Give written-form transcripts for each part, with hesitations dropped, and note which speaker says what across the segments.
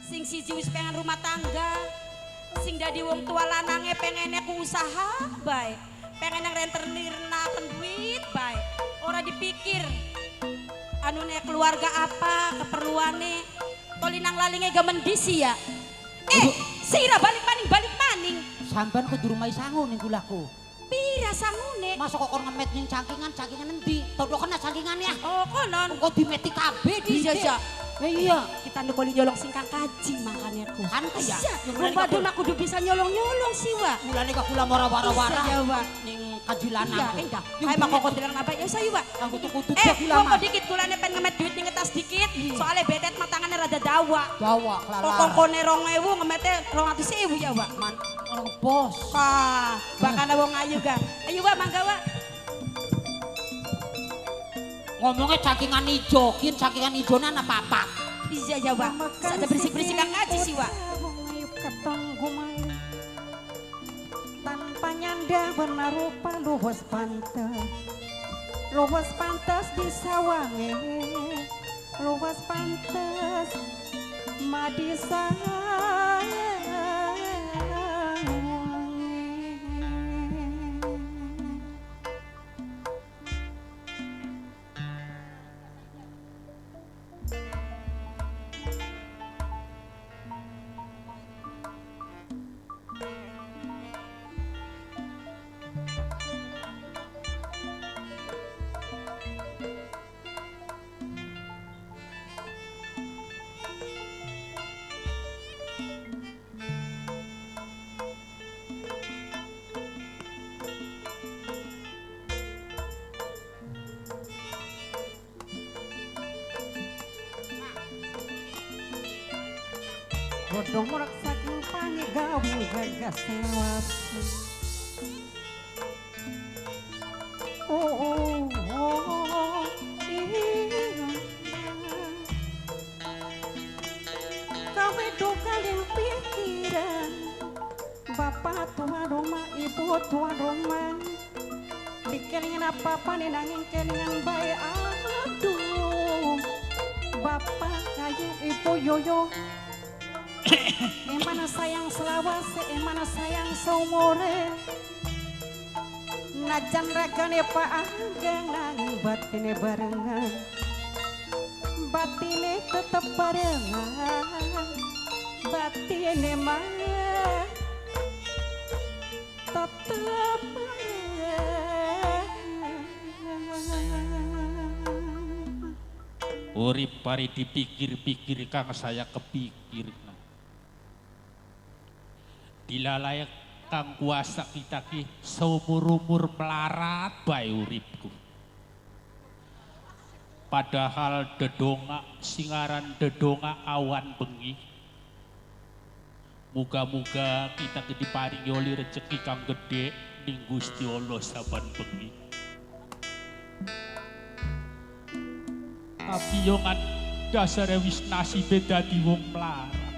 Speaker 1: Sing siji wis pengen rumah tangga, sing dadi wong tua lanange pengene ku usaha bae, pengen nang rentenir naken duit bae, ora dipikir anune keluarga apa, keperluane, tolinang lalinge gamen disi ya. Sira balik maning.
Speaker 2: Sampean kudu rumai sangu ning kulaku.
Speaker 1: Pira sangune?
Speaker 2: Masa kok kon ngemet ning cangkingan, cangkingan endi? Todo kena cangkingan ya.
Speaker 1: Oh, konon.
Speaker 2: Engko dimeti kabeh
Speaker 1: Iya,
Speaker 2: duite. Iya.
Speaker 1: Kita nukoli nyolong sing kang kaji makane aku.
Speaker 2: Kan ya.
Speaker 1: Wong wadon aku kudu bisa nyolong-nyolong sih, Wak.
Speaker 2: Mulane kok kula mora wara-wara.
Speaker 1: Iya, Wak.
Speaker 2: Ning kaji lanang.
Speaker 1: Iya, enggak. Kae mah kok dilang napa ya saya, Wak.
Speaker 2: Aku tuku tuku kula
Speaker 1: mah. Kok dikit kulane pengen ngemet duit ning tas dikit. Soale betet mah tangane rada dawa.
Speaker 2: Dawa klalar.
Speaker 1: Kok kongkone 2000 ngemete 200.000 ya, Wak.
Speaker 2: Man orang bos.
Speaker 1: Wah, bakal wong ayu ga. Ayo Wak, mangga Wak.
Speaker 2: Ngomongnya cangkingan ijo, kin cangkingan ijone ana papat.
Speaker 1: Iya ya Wak. Sada bersih-bersih kang kaji sih Wak.
Speaker 3: Tanpa nyanda benarupa luwes pantes. Luwes pantes disawange. Luwes pantes madisawange. Godhong morak saking pangi gawe gagas lawas. Oh, oh, iya. Kawe dokalin pikiran, bapak tuan rumah, ibu tuan rumah. Dikelingan apa-apa nih nanging kelingan bae aduh. Bapak kaya ibu yoyo. Emana sayang selawase, emana sayang seumure. Najan ragane Pak Ageng nanging batine barengan. Batine tetep barengan. Batine mah tetep barengan.
Speaker 4: Urip pari dipikir-pikir kang saya kepikir. Dilalai kang kuasa kita ki seumur-umur melarat bae uripku. Padahal dedonga singaran dedonga awan bengi. Muga-muga kita ki diparingi oleh rezeki kang gede ning Gusti Allah saban bengi. Tapi yo kan dasare wis nasibe dadi wong melarat.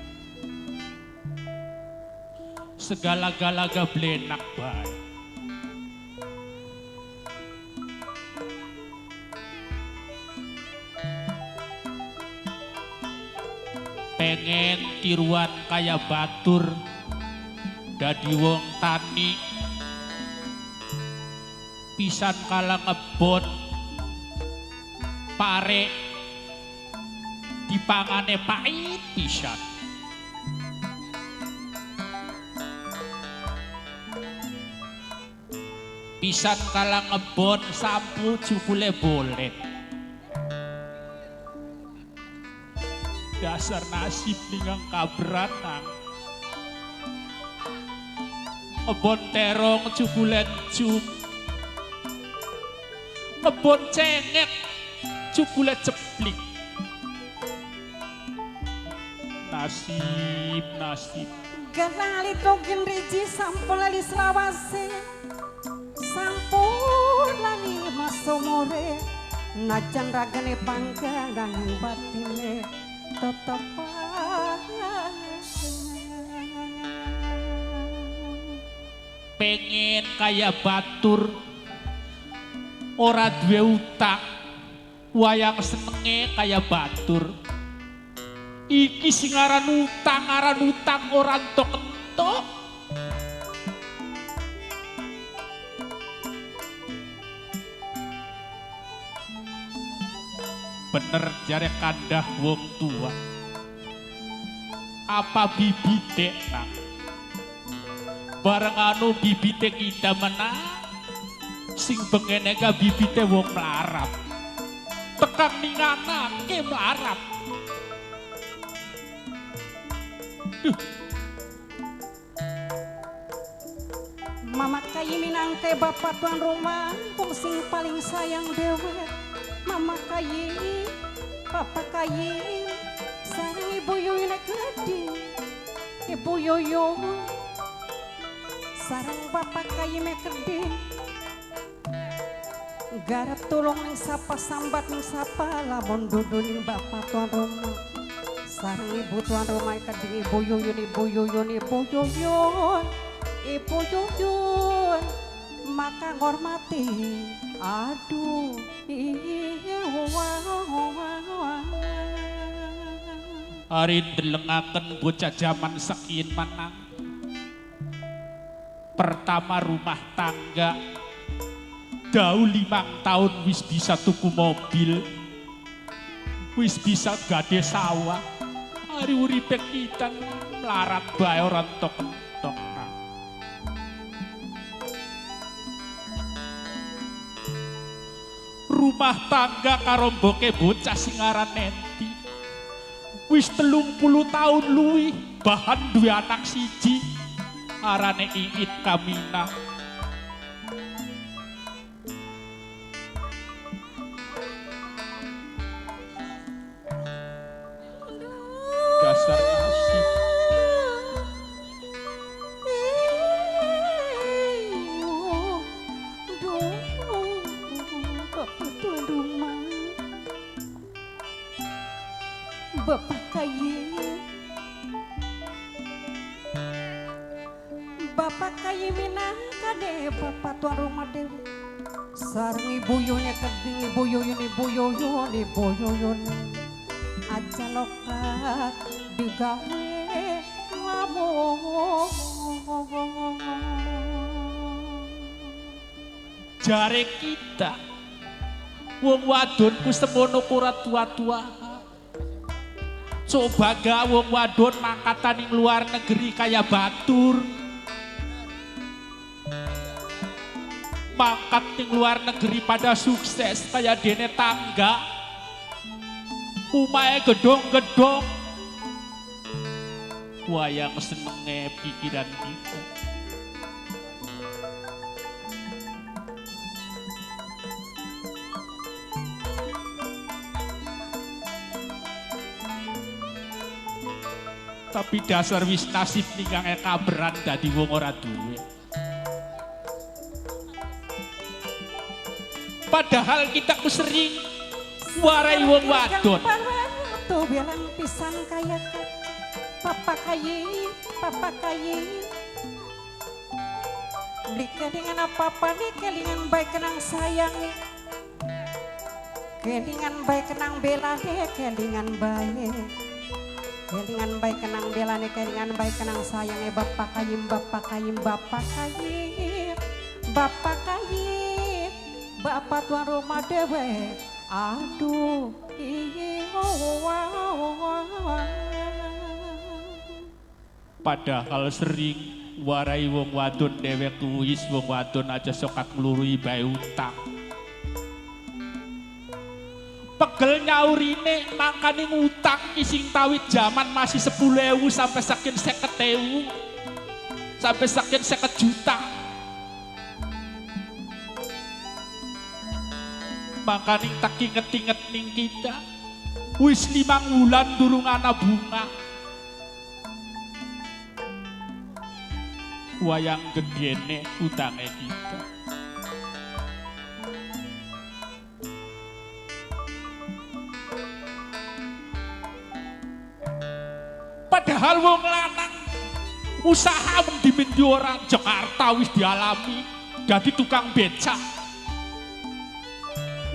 Speaker 4: Segala-gala blenak bae. Pengen tiruan kaya batur dadi wong tani pisan kala ngebon pare dipangane pait pisan. Pisan kala ngebon sampu jupule bolet. Dasar nasib ningang kabratang. Ngebon terong jupule cum. Ngebon cengek jupule ceplik. Nasib, nasib.
Speaker 3: Gelali togen riji sampun lali selawase. Sampun lali masomore. Najan ragane panggang nanging batine tetep
Speaker 4: pengen kaya batur ora duwe utang, wayang senenge kaya batur. Iki sing aran utang ora entuk-entuk. Bener jare kandah wong tua. Apa bibite nang? Bareng anu bibite kita menang, sing bengene ka bibite wong melarat. Tekan ning anake melarat. Duh.
Speaker 3: Mama kayi minangke bapak tuan rumah, wong sing paling sayang dhewe. Mama kayi, papa kayi, sareng ibu Yuyun gede, ibu Yoyo, sareng bapak kayi mekede. Garap tulung ning sapa sambat ning sapa lamun dudu ning bapak tuan rumah. Sareng ibu tuan rumah keding ibu Yuyun, ibu Yuyun, ibu Yuyun, ibu Yuyun, maka ngormati. Aduh, iya, wah, wah, wah.
Speaker 4: Ari ndelengaken bocah jaman sekian menang. Pertama rumah tangga, dau 5 tahun wis bisa tuku mobil, wis bisa gade sawah. Ari uripe kita melarat bae ora entok-entok. Rumah tangga karo mboke bocah sing aran Nenti. Wis 30 tahun luwih bahan duwe anak siji arane Iit Kamina. Dasar nasib.
Speaker 3: Bapak kayi, bapak kayi minangkade bapak tuan rumah dewe. Sareng ibu Yuyun keding ibu Yuyun, ibu Yuyun, ibu Yuyun. Aja lokat digawe lamun.
Speaker 4: Jare kita wong wadon ku semono ora tua-tua. Coba ga wong wadon mangkatan ning luar negeri kaya batur. Mangkat ning luar negeri pada sukses kaya dene tangga. Umahe gedong-gedong. Wayang senenge pikiran kita. Tapi dasar wis nasib ninggange kaberan dadi wong ora duwe. Padahal kita ku sering warai wong wadon.
Speaker 3: Tuh bilang pisan kaya papa kayi, papa kayi. Beli kelingan apa-apa nih, kelingan baik kenang sayang. Kelingan baik kenang bela deh, kelingan baik. Kelingan baik kenang belane, kelingan baik kenang sayange bapak kayim, bapak kayim, bapak kayim, bapak kayim, bapak tuan rumah dewe. Aduh, iya, wah.
Speaker 4: Padahal sering warai wong wadon dewek wis wong wadon aja sokat nglurui bae utang. Pegel nyaurine mangkane ngutang sing tawit jaman masih 10.000 sampai saking 50.000 sampai saking 50 juta. Mangkane tak inget-inget ning kita wis 5 wulan durung ana bunga. Wayang gedene utange kita. Padahal wong lanang usaha mendhi-mendhi ora Jakarta wis dialami dadi tukang becak.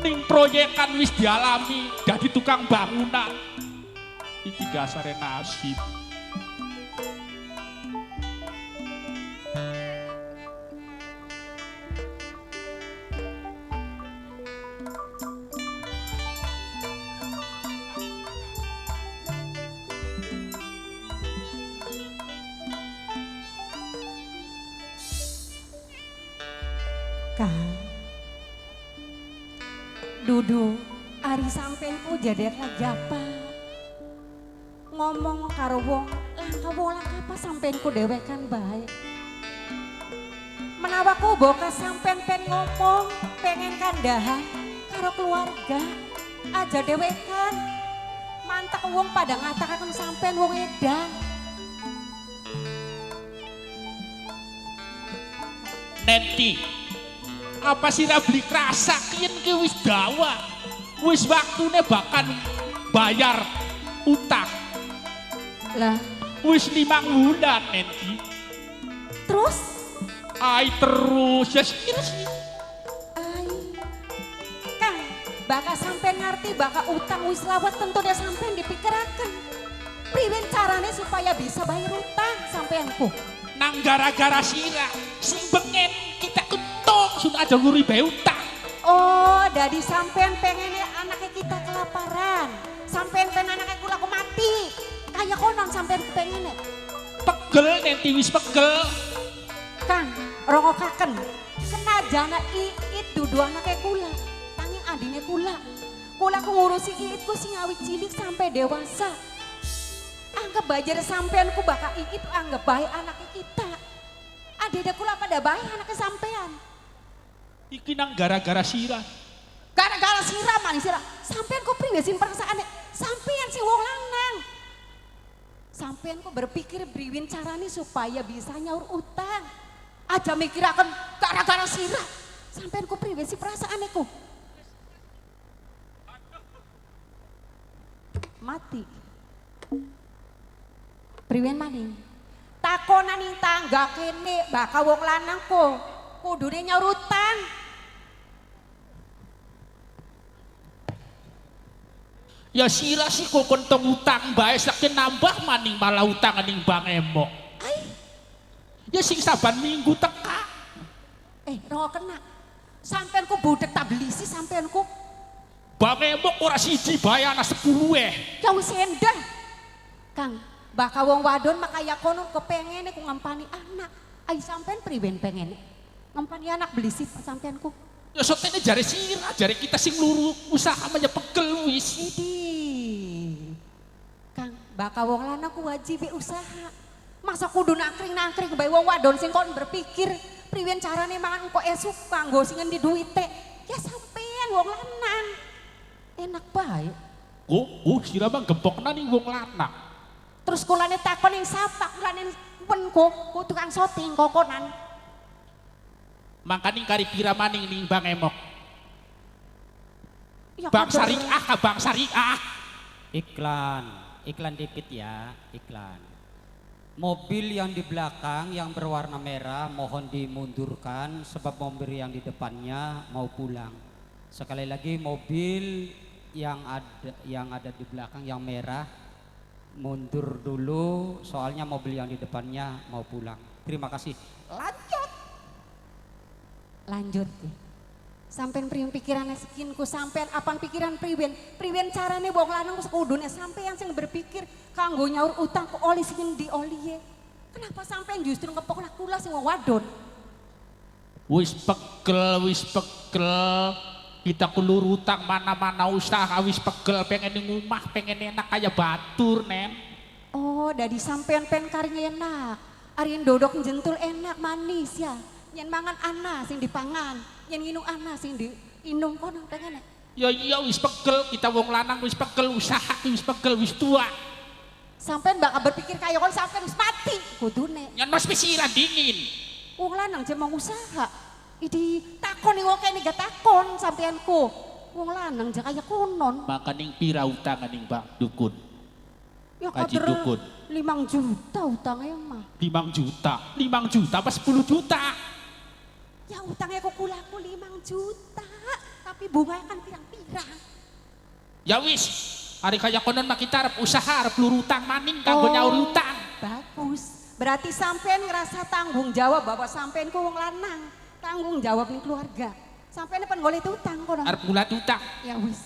Speaker 4: Ning proyekan wis dialami dadi tukang bangunan. Iki dasare nasib.
Speaker 3: Kang, Dudu, ari sampeanku jadek lagi apa? Ngomong karo wong langka apa sampeanku dewekan bae. Menawa ku boka sampean pen ngomong, pengen kandahan karo keluarga, aja dewekan. Mantak wong pada ngatakaken sampean wong edan.
Speaker 4: Neti, apa sira beli krasa kiyen ki wis dawa, wis waktune bahkan bayar utang.
Speaker 3: Lah,
Speaker 4: wis 5 bulan Neti.
Speaker 3: Terus?
Speaker 4: Ai terus ya sih.
Speaker 3: Ai. Kang, bakal sampean ngerti bakal utang wis lawat tentunya sampean dipikiraken. Priwen carane supaya bisa bayar utang sampeanku?
Speaker 4: Nang gara-gara sira sing bengen kita ketong sun aja nguri bae utang.
Speaker 3: Oh, dadi sampean pengennya anaknya kita kelaparan. Sampean pengen anaknya kula aku mati. Kayak konon sampean pengennya.
Speaker 4: Pegel nanti wis pegel.
Speaker 3: Kang, rongokaken. Senajan iit dudu anaknya kula, tanging adine kula. Kula ku ngurusi iitku sing awit cilik sampai dewasa. Anggap bajar sampean ku bakal iit anggap bae anaknya kita. Adede kula pada bae anaknya sampean.
Speaker 4: Iki nang gara-gara sira.
Speaker 3: Gara-gara sira maning sira. Sampean ku priwe sing perasaane? Sampean sing wong lanang. Sampean ku berpikir priwen carane supaya bisa nyaur utang. Aja mikiraken gara-gara sira. Sampean ku priwe sing perasaane ku? Mati. Priwen maning? Takonan ning tangga kene bakal wong lanang ku kudune nyaur utang.
Speaker 4: Ya sira sih kok kontong utang bae saking nambah maning malah utang ning Bang Emok.
Speaker 3: Ai.
Speaker 4: Ya sing saban minggu teka.
Speaker 3: Ro kena. Sampean ku budek tak beli sih sampean ku.
Speaker 4: Bang Emok ora siji bae ana 10 eh.
Speaker 3: Ya wis endah. Kang, bakal wong wadon makaya kono kepengene ku ngampani anak. Ai sampean priwen pengene? Ngampani anak beli sih sampean ku.
Speaker 4: Ya sotene jare sira, jare kita sing luru usaha mah ya pegel wis.
Speaker 3: Idi. Kang, bakal wong lanang ku wajib usaha. Masa kudu nangkring-nangkring bae wong wadon sing kon berpikir priwen carane mangan engko esuk kanggo sing ngendi duwite. Ya sampean wong lanang. Enak bae.
Speaker 4: Oh, sira mah gempokna ning wong lanang.
Speaker 3: Terus kulane takon ning sapa, kulane wen ku tukang syuting kokonan.
Speaker 4: Mangkaning kari pira maning ning Bang Emok.
Speaker 3: Ya,
Speaker 4: Bang Syariah, Bang Syariah.
Speaker 5: Iklan, iklan dikit ya, iklan. Mobil yang di belakang yang berwarna merah mohon dimundurkan sebab mobil yang di depannya mau pulang. Sekali lagi mobil yang ada di belakang yang merah mundur dulu soalnya mobil yang di depannya mau pulang. Terima kasih.
Speaker 3: Lanjut. Lanjut. Sampean priwen pikirane sekinku sampean apan pikiran priwen? Priwen carane wong lanang sekudune sampean sing berpikir kanggo nyaur utang ku oli sing endi oliye. Kenapa sampean justru ngepok kula sing wong wadon?
Speaker 4: Wis pegel, wis pegel. Kita kulur utang mana-mana usaha wis pegel pengen ning omah, pengen enak kaya batur, Nen.
Speaker 3: Oh, dadi sampean pen karing enak. Arien dodok jentul enak manis ya. Yen mangan ana sing dipangan, yen nginum ana sing diinum kono pengen.
Speaker 4: Ya iya wis pegel, kita wong lanang wis pegel, usaha wis pegel, wis tua.
Speaker 3: Sampean bakal berpikir kaya kon sampean wis mati kudune.
Speaker 4: Yen wis pisiran dingin.
Speaker 3: Wong lanang jek mau usaha. Idi takon ning wong kene gak takon sampeanku. Wong lanang jek kaya konon.
Speaker 4: Makaning pira utang ning Bang Dukun?
Speaker 3: Ya
Speaker 4: Kaji Dukun.
Speaker 3: 5 juta utangnya mah.
Speaker 4: 5 juta? 5 juta apa 10 juta?
Speaker 3: Ya utangnya kok kulaku 5 juta, tapi bunganya kan pirang-pirang.
Speaker 4: Ya wis, Hari kaya konon mah kita arep usaha arep lurutang maning kanggo nyaur utang.
Speaker 3: Bagus. Berarti sampean ngerasa tanggung jawab bahwa sampean ku wong lanang, tanggung jawab ning keluarga. Sampean pan golek utang kono.
Speaker 4: Arep golek utang.
Speaker 3: Ya wis.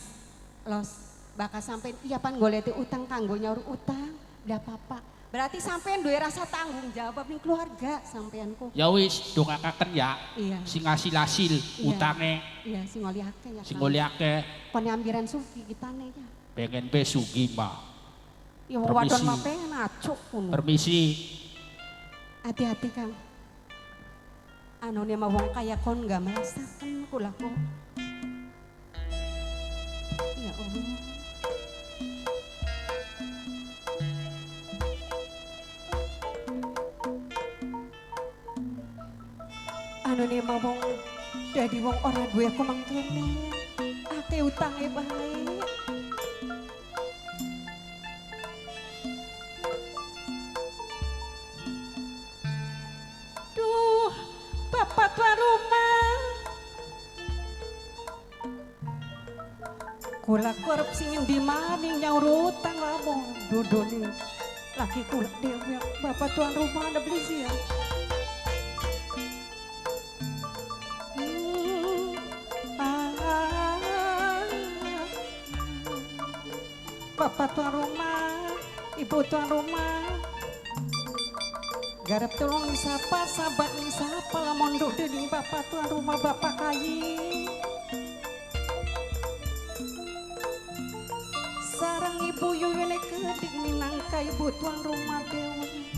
Speaker 3: Los, bakal sampean iya pan golek utang kanggo nyaur utang, ndak apa-apa. Berarti sampean duwe rasa tanggung jawab ning keluarga sampeanku.
Speaker 4: Ya wis, dongakaken ya.
Speaker 3: Iya.
Speaker 4: Sing asil-asil utange.
Speaker 3: Iya, sing oli akeh ya.
Speaker 4: Sing oli akeh.
Speaker 3: Kon ambiran sugih kitane ya.
Speaker 4: Pengen be sugih mah.
Speaker 3: Ya wong wadon mah pengen acuk ngono.
Speaker 4: Permisi.
Speaker 3: Hati-hati Kang. Anone mah wong kaya kon gak merasakan kula kok. Ya Allah. Anone mah wong dadi wong ora duwe aku mangkene. Akeh utange bae. Duh, bapak tuan rumah. Kula arep sing endi maning nyaur utang lamun dodone. Laki kula dhewe bapak tuan rumah ana beli sih ya. Bapak tuan rumah, ibu tuan rumah. Garap tolong sapa, sahabat ning sapa lamun nduk dening bapak tuan rumah bapak kayi. Sareng ibu yuyune kedik minangka ibu tuan rumah dewe.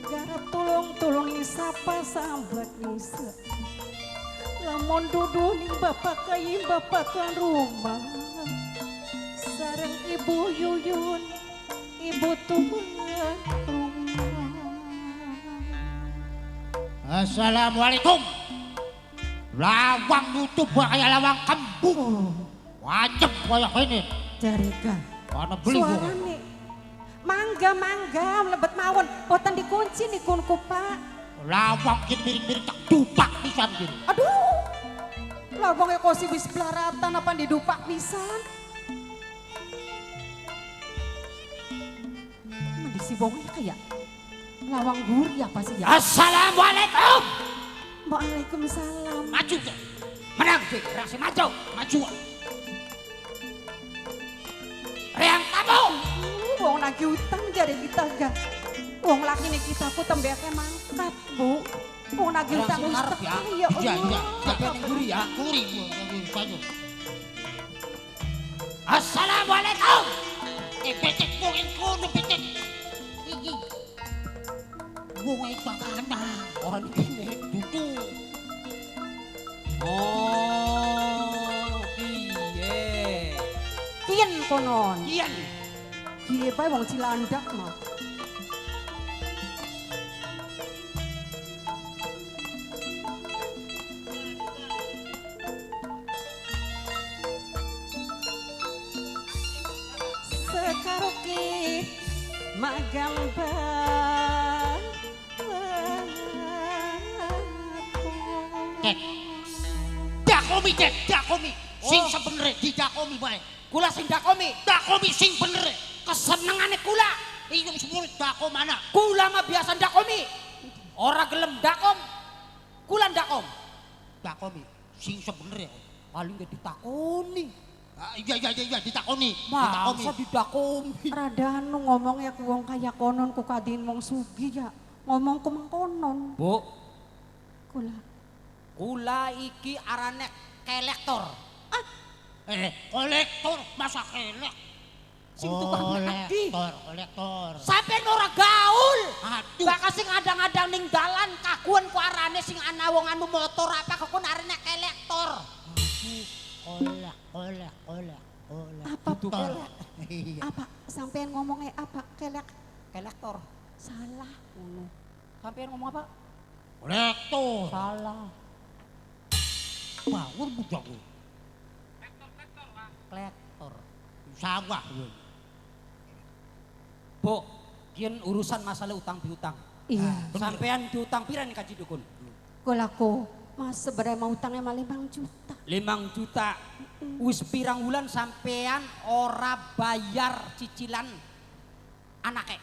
Speaker 3: Garap tolong tolong ning sapa, sahabat ning sapa. Lamun dudu ning bapak kayi bapak tuan rumah. Sareng ibu Yuyun, ibu tuan rumah.
Speaker 2: Assalamualaikum. Lawang nutup kayak lawang kembung. Wajib kayak ini.
Speaker 3: Jarika.
Speaker 2: Mana beli
Speaker 3: suarane. Mangga mangga mlebet mawon, boten dikunci nikunku Pak.
Speaker 2: Lawang ki miring-miring tak dupak pisan ki.
Speaker 3: Aduh. Lawange kosi wis blaratan apa didupak pisan. Si wongnya kayak lawang guri apa sih ya?
Speaker 2: Assalamualaikum.
Speaker 3: Waalaikumsalam.
Speaker 2: Maju deh. Menang deh, reaksi maju, maju. Reang tamu.
Speaker 3: Wong lagi utang jare kita gak. Wong laki nih kita ku tembeke mangkat bu. Wong lagi utang wis
Speaker 2: ya.
Speaker 3: Ya
Speaker 2: iya iya. Sampai ning guri ya. Guri guri. Assalamualaikum. Becek wong kono becek. Iki. Wong iki bakalan ora dikene dudu.
Speaker 5: Oh, piye?
Speaker 3: Kiyen konon.
Speaker 2: Kiyen.
Speaker 3: Kiye bae wong Cilandak mah. Sekaroke magambar.
Speaker 2: Dek. Dakomi dek, dakomi. Sing sebenere didakomi bae.
Speaker 5: Kula sing dakomi.
Speaker 2: Dakomi sing bener.
Speaker 5: Kesenengane kula.
Speaker 2: Iya wis mulut dakomana.
Speaker 5: Kula mah biasa dakomi. Ora gelem dakom. Kula dakom.
Speaker 2: Dakomi sing sebenere.
Speaker 5: Paling gak ditakoni.
Speaker 2: Iya iya iya ditakoni.
Speaker 5: Masa didakomi.
Speaker 3: Rada anu ngomongnya ku wong kaya konon ku kadin wong sugih ya. Ngomong ku mengkonon.
Speaker 5: Bu.
Speaker 3: Kula.
Speaker 5: Kula iki arane kolektor.
Speaker 2: Ah. Kolektor masa kelek.
Speaker 5: Sing tukang nagih.
Speaker 2: Kolektor, kolektor.
Speaker 5: Sampeyan ora gaul.
Speaker 2: Aduh.
Speaker 5: Bakal sing adang-adang ning dalan kaguan ku arane sing ana wong anu motor apa kok arane kolektor.
Speaker 2: Kolek, kolek, kolek, kolek.
Speaker 3: Apa kelek? Apa sampean ngomongnya apa kelek?
Speaker 5: Kolektor.
Speaker 3: Salah ngono.
Speaker 5: Sampeyan ngomong apa?
Speaker 2: Kolektor.
Speaker 5: Salah.
Speaker 2: Bawur budak.
Speaker 4: Kolektor, Pak.
Speaker 5: Kolektor.
Speaker 2: Sawah.
Speaker 5: Bu, kian urusan masalah utang piutang.
Speaker 3: Iya.
Speaker 5: Sampean diutang pira nih kaji dukun?
Speaker 3: Kulaku, mas sebenarnya mau utangnya malah 5 juta.
Speaker 5: 5 juta. Wis pirang wulan sampean ora bayar cicilan anake?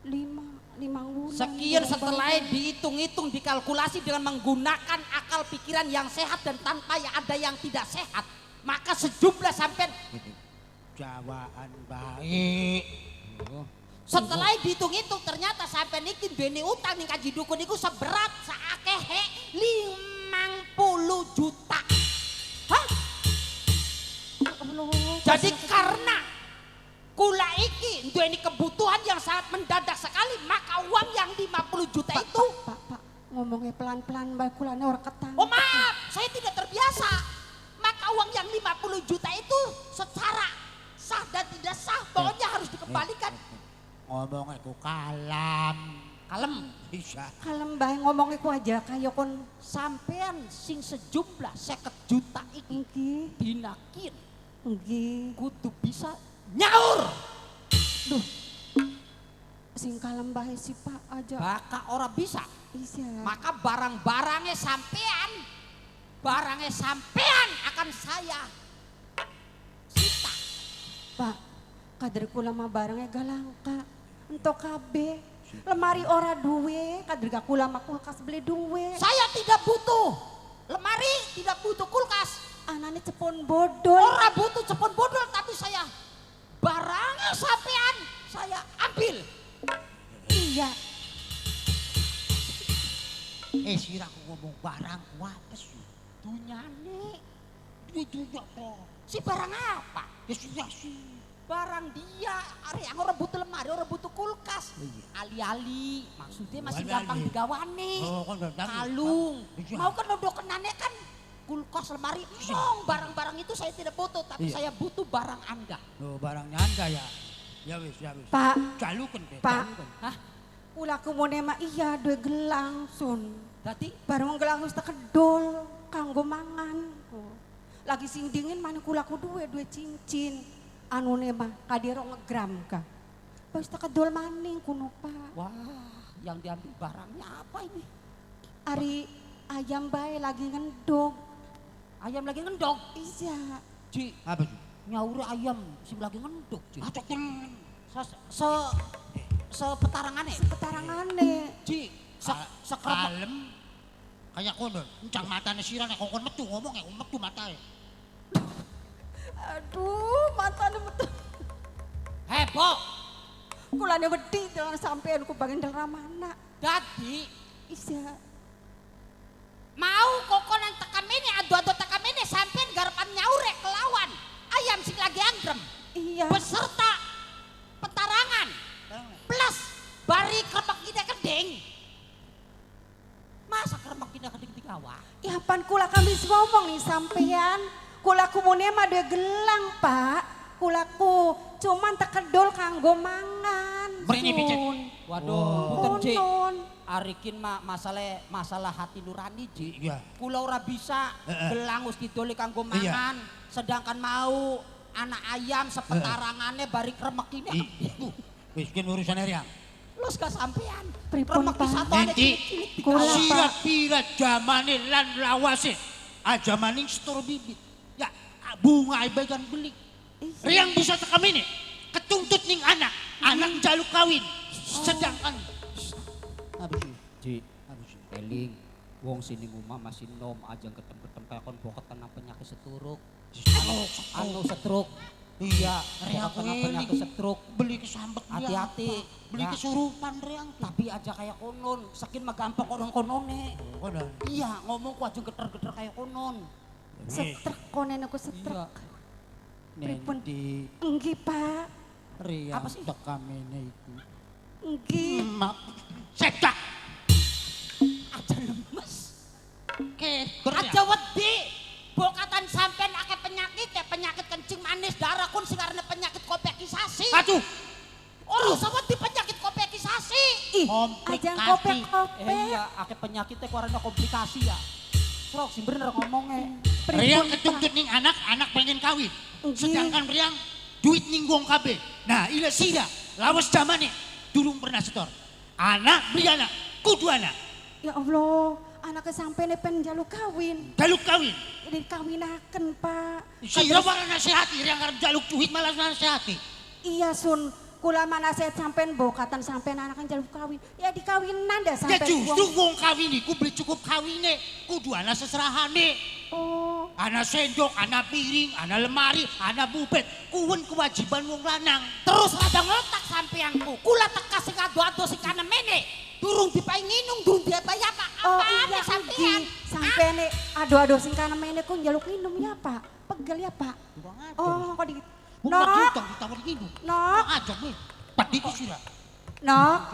Speaker 3: 5 wulan.
Speaker 5: Sekian setelah dihitung-hitung, dikalkulasi dengan menggunakan akal pikiran yang sehat dan tanpa ya ada yang tidak sehat, maka sejumlah sampean
Speaker 2: jawaan baik.
Speaker 5: Setelah dihitung-hitung ternyata sampean iki duweni utang ning Kaji Dukun iku seberat saakehe 50 juta. Hah? Jadi karena kula iki duweni kebutuhan yang sangat mendadak sekali, maka uang yang 50 juta
Speaker 3: Pak,
Speaker 5: itu
Speaker 3: Pak, ngomongnya pelan-pelan bae kulane ora ketang.
Speaker 5: Oh maaf, saya tidak terbiasa. Maka uang yang 50 juta itu secara sah dan tidak sah pokoknya harus dikembalikan.
Speaker 2: Ngomongnya ku kalem.
Speaker 5: Kalem.
Speaker 2: Bisa.
Speaker 3: Kalem bae ngomongnya ku aja kaya kon
Speaker 5: sampean sing sejumlah 50 juta iki
Speaker 3: nggih.
Speaker 5: Dinakin.
Speaker 3: Nggih.
Speaker 5: Kudu bisa nyaur.
Speaker 3: Duh. Sing kalem bae si Pak aja.
Speaker 5: Baka ora bisa.
Speaker 3: Bisa.
Speaker 5: Maka barang-barangnya sampean, barangnya sampean akan saya sita.
Speaker 3: Pak, kader kula mah barangnya galangka. Entok kabeh. Lemari ora duwe, kader kula mah kulkas beli duwe.
Speaker 5: Saya tidak butuh lemari, tidak butuh kulkas.
Speaker 3: Anane cepon bodol.
Speaker 5: Ora butuh cepon bodol, tapi saya barangnya sampean saya ambil.
Speaker 3: Iya.
Speaker 2: Sira aku ngomong barang apa sih?
Speaker 5: Dunyane.
Speaker 2: Duit dunya kok.
Speaker 5: Si barang apa?
Speaker 2: Ya sudah sih.
Speaker 5: Barang dia, are yang orang butuh lemari, orang butuh kulkas.
Speaker 2: Iya.
Speaker 5: Ali-ali, maksudnya masih
Speaker 2: Ali-ali.
Speaker 5: gampang digawane.
Speaker 2: Oh, kan gampang.
Speaker 5: Kalung.
Speaker 2: Iya.
Speaker 5: Mau kan nodokenane kan kulkas, lemari, mong barang-barang itu saya tidak butuh, tapi
Speaker 2: Iya.
Speaker 5: saya butuh barang Anda.
Speaker 2: Oh, barangnya Anda ya. Ya wis, ya wis.
Speaker 3: Pak.
Speaker 2: Jaluken deh.
Speaker 3: Pak.
Speaker 2: Jaluken.
Speaker 5: Hah?
Speaker 3: Kula kumune mah iya duwe gelang sun.
Speaker 5: Dadi
Speaker 3: Barang gelang wis tekedol kanggo mangan. Lagi sing dingin maneh kula ku duwe cincin. Anune mah kadero ngegram ka. Wis tekedol maning kuno Pak.
Speaker 5: Wah, yang diambil barangnya apa ini?
Speaker 3: Ari ayam bae lagi ngendog.
Speaker 5: Ayam lagi ngendog?
Speaker 3: Iya.
Speaker 5: Ji,
Speaker 2: apa sih?
Speaker 5: Nyauri ayam sing lagi ngendog, Ji.
Speaker 2: Acok temen.
Speaker 5: Sepetarangane.
Speaker 3: Sepetarangane.
Speaker 5: Ji,
Speaker 2: kalem kayak kono, encang matane sira nek kongkon metu ngomong ya metu matae.
Speaker 3: Aduh, matane metu.
Speaker 5: Heboh.
Speaker 3: Kulane wedi dengan sampean ku bagian ramana.
Speaker 5: Dadi
Speaker 3: iya.
Speaker 5: Mau kokonan tekan ini, adu-adu tekan ini sampean garapan nyaure kelawan ayam sing lagi anggrem.
Speaker 3: Iya.
Speaker 5: Beserta petarangan plus bari kremek ida keding. Masa kremek ida keding digawa?
Speaker 3: Ya pan kula kami ngomong nih sampean. Kula kumune mah duwe gelang, Pak. Kulaku cuman tekedol kanggo mangan.
Speaker 2: Mrene picet.
Speaker 5: Waduh, punten Ji.
Speaker 3: Konon.
Speaker 5: Arikin mah masalah hati nurani Ji.
Speaker 2: Iya.
Speaker 5: Kula ora bisa gelang wis didoli kanggo mangan, sedangkan mau anak ayam sepetarangane bari kremekine.
Speaker 2: Wis ki urusane Riang.
Speaker 5: Los gak sampean.
Speaker 3: Pripun,
Speaker 5: Kremeki
Speaker 3: Pak?
Speaker 5: satone
Speaker 2: Nanti
Speaker 5: cilik-cilik
Speaker 3: Kula,
Speaker 5: digawa.
Speaker 2: sira-pira jamane lan lawase. Aja maning setor bibit. Ya bunga bagan beli. Riang bisa tekam ini. Ketuntut ning anak, anak jaluk kawin. Sedangkan apa sih?
Speaker 5: Ji,
Speaker 2: Apa sih?
Speaker 5: eling wong sini ngomah masih nom aja ketem-ketem kayak kon boket kena penyakit seturuk. Anu setruk.
Speaker 2: Iya,
Speaker 5: Riang
Speaker 2: aku
Speaker 5: kena penyakit setruk.
Speaker 2: Beli kesambet
Speaker 5: Hati-hati.
Speaker 2: Beli
Speaker 5: Ya.
Speaker 2: kesurupan Riang.
Speaker 5: Tapi aja kayak konon, sekin mah gampang konon-konone.
Speaker 2: Konon.
Speaker 5: Iya, ngomong ku aja geter-geter kayak konon.
Speaker 3: Setrek konen aku setrek. Pripun?
Speaker 2: Nendi
Speaker 3: Nggih, Pak.
Speaker 2: Riang
Speaker 5: Apa sih?
Speaker 2: tekamene iku.
Speaker 3: Nggih.
Speaker 2: Mak cetak.
Speaker 5: Aja lemes.
Speaker 2: Keger.
Speaker 5: Aja wedi. Bokatan sampean akeh penyakit ya, penyakit kencing manis darah kun sing arane penyakit kopekisasi.
Speaker 2: Aduh.
Speaker 5: Ora usah wedi penyakit kopekisasi.
Speaker 3: Ih,
Speaker 2: Komplikasi.
Speaker 3: aja kopek-kopek.
Speaker 5: Iya, akeh penyakitnya ku arane komplikasi ya. Srok sing bener ngomongnya.
Speaker 2: Riang ketuntut ning anak, anak pengen kawin.
Speaker 3: Nggih.
Speaker 2: Sedangkan Riang duit ning wong kabeh. Nah, ila sira lawas zamane durung pernah setor. Anak beli anak, kudu anak.
Speaker 3: Ya Allah, Anake sampene pen njaluk kawin.
Speaker 2: Jaluk kawin?
Speaker 3: Dikawinaken, Pak.
Speaker 2: Sira malah nasihati, yang arep jaluk duit malah nasihati.
Speaker 3: Iya, Sun. Kula nasihat sampean bokatan sampean anake njaluk kawin. Ya dikawinan dah sampean.
Speaker 2: Ya justru wong kawin iku beli cukup kawine, kudu ana seserahane.
Speaker 3: Oh.
Speaker 2: Ana sendok, ana piring, ana lemari, ana bubet. Kuwen kewajiban wong lanang.
Speaker 6: Terus rada ngotak sampeanku. Kula teka sing ado-ado sing kanemene. Durung dipai nginung, durung diapai apa?
Speaker 3: Oh iya, sampean. Sampean ado-ado sing kanemene ku njaluk minum ya, Pak. Pegel ya, Pak. Oh, kok di Nok. Nok.
Speaker 2: Ajak nih. Padi iki sira.
Speaker 3: Nok.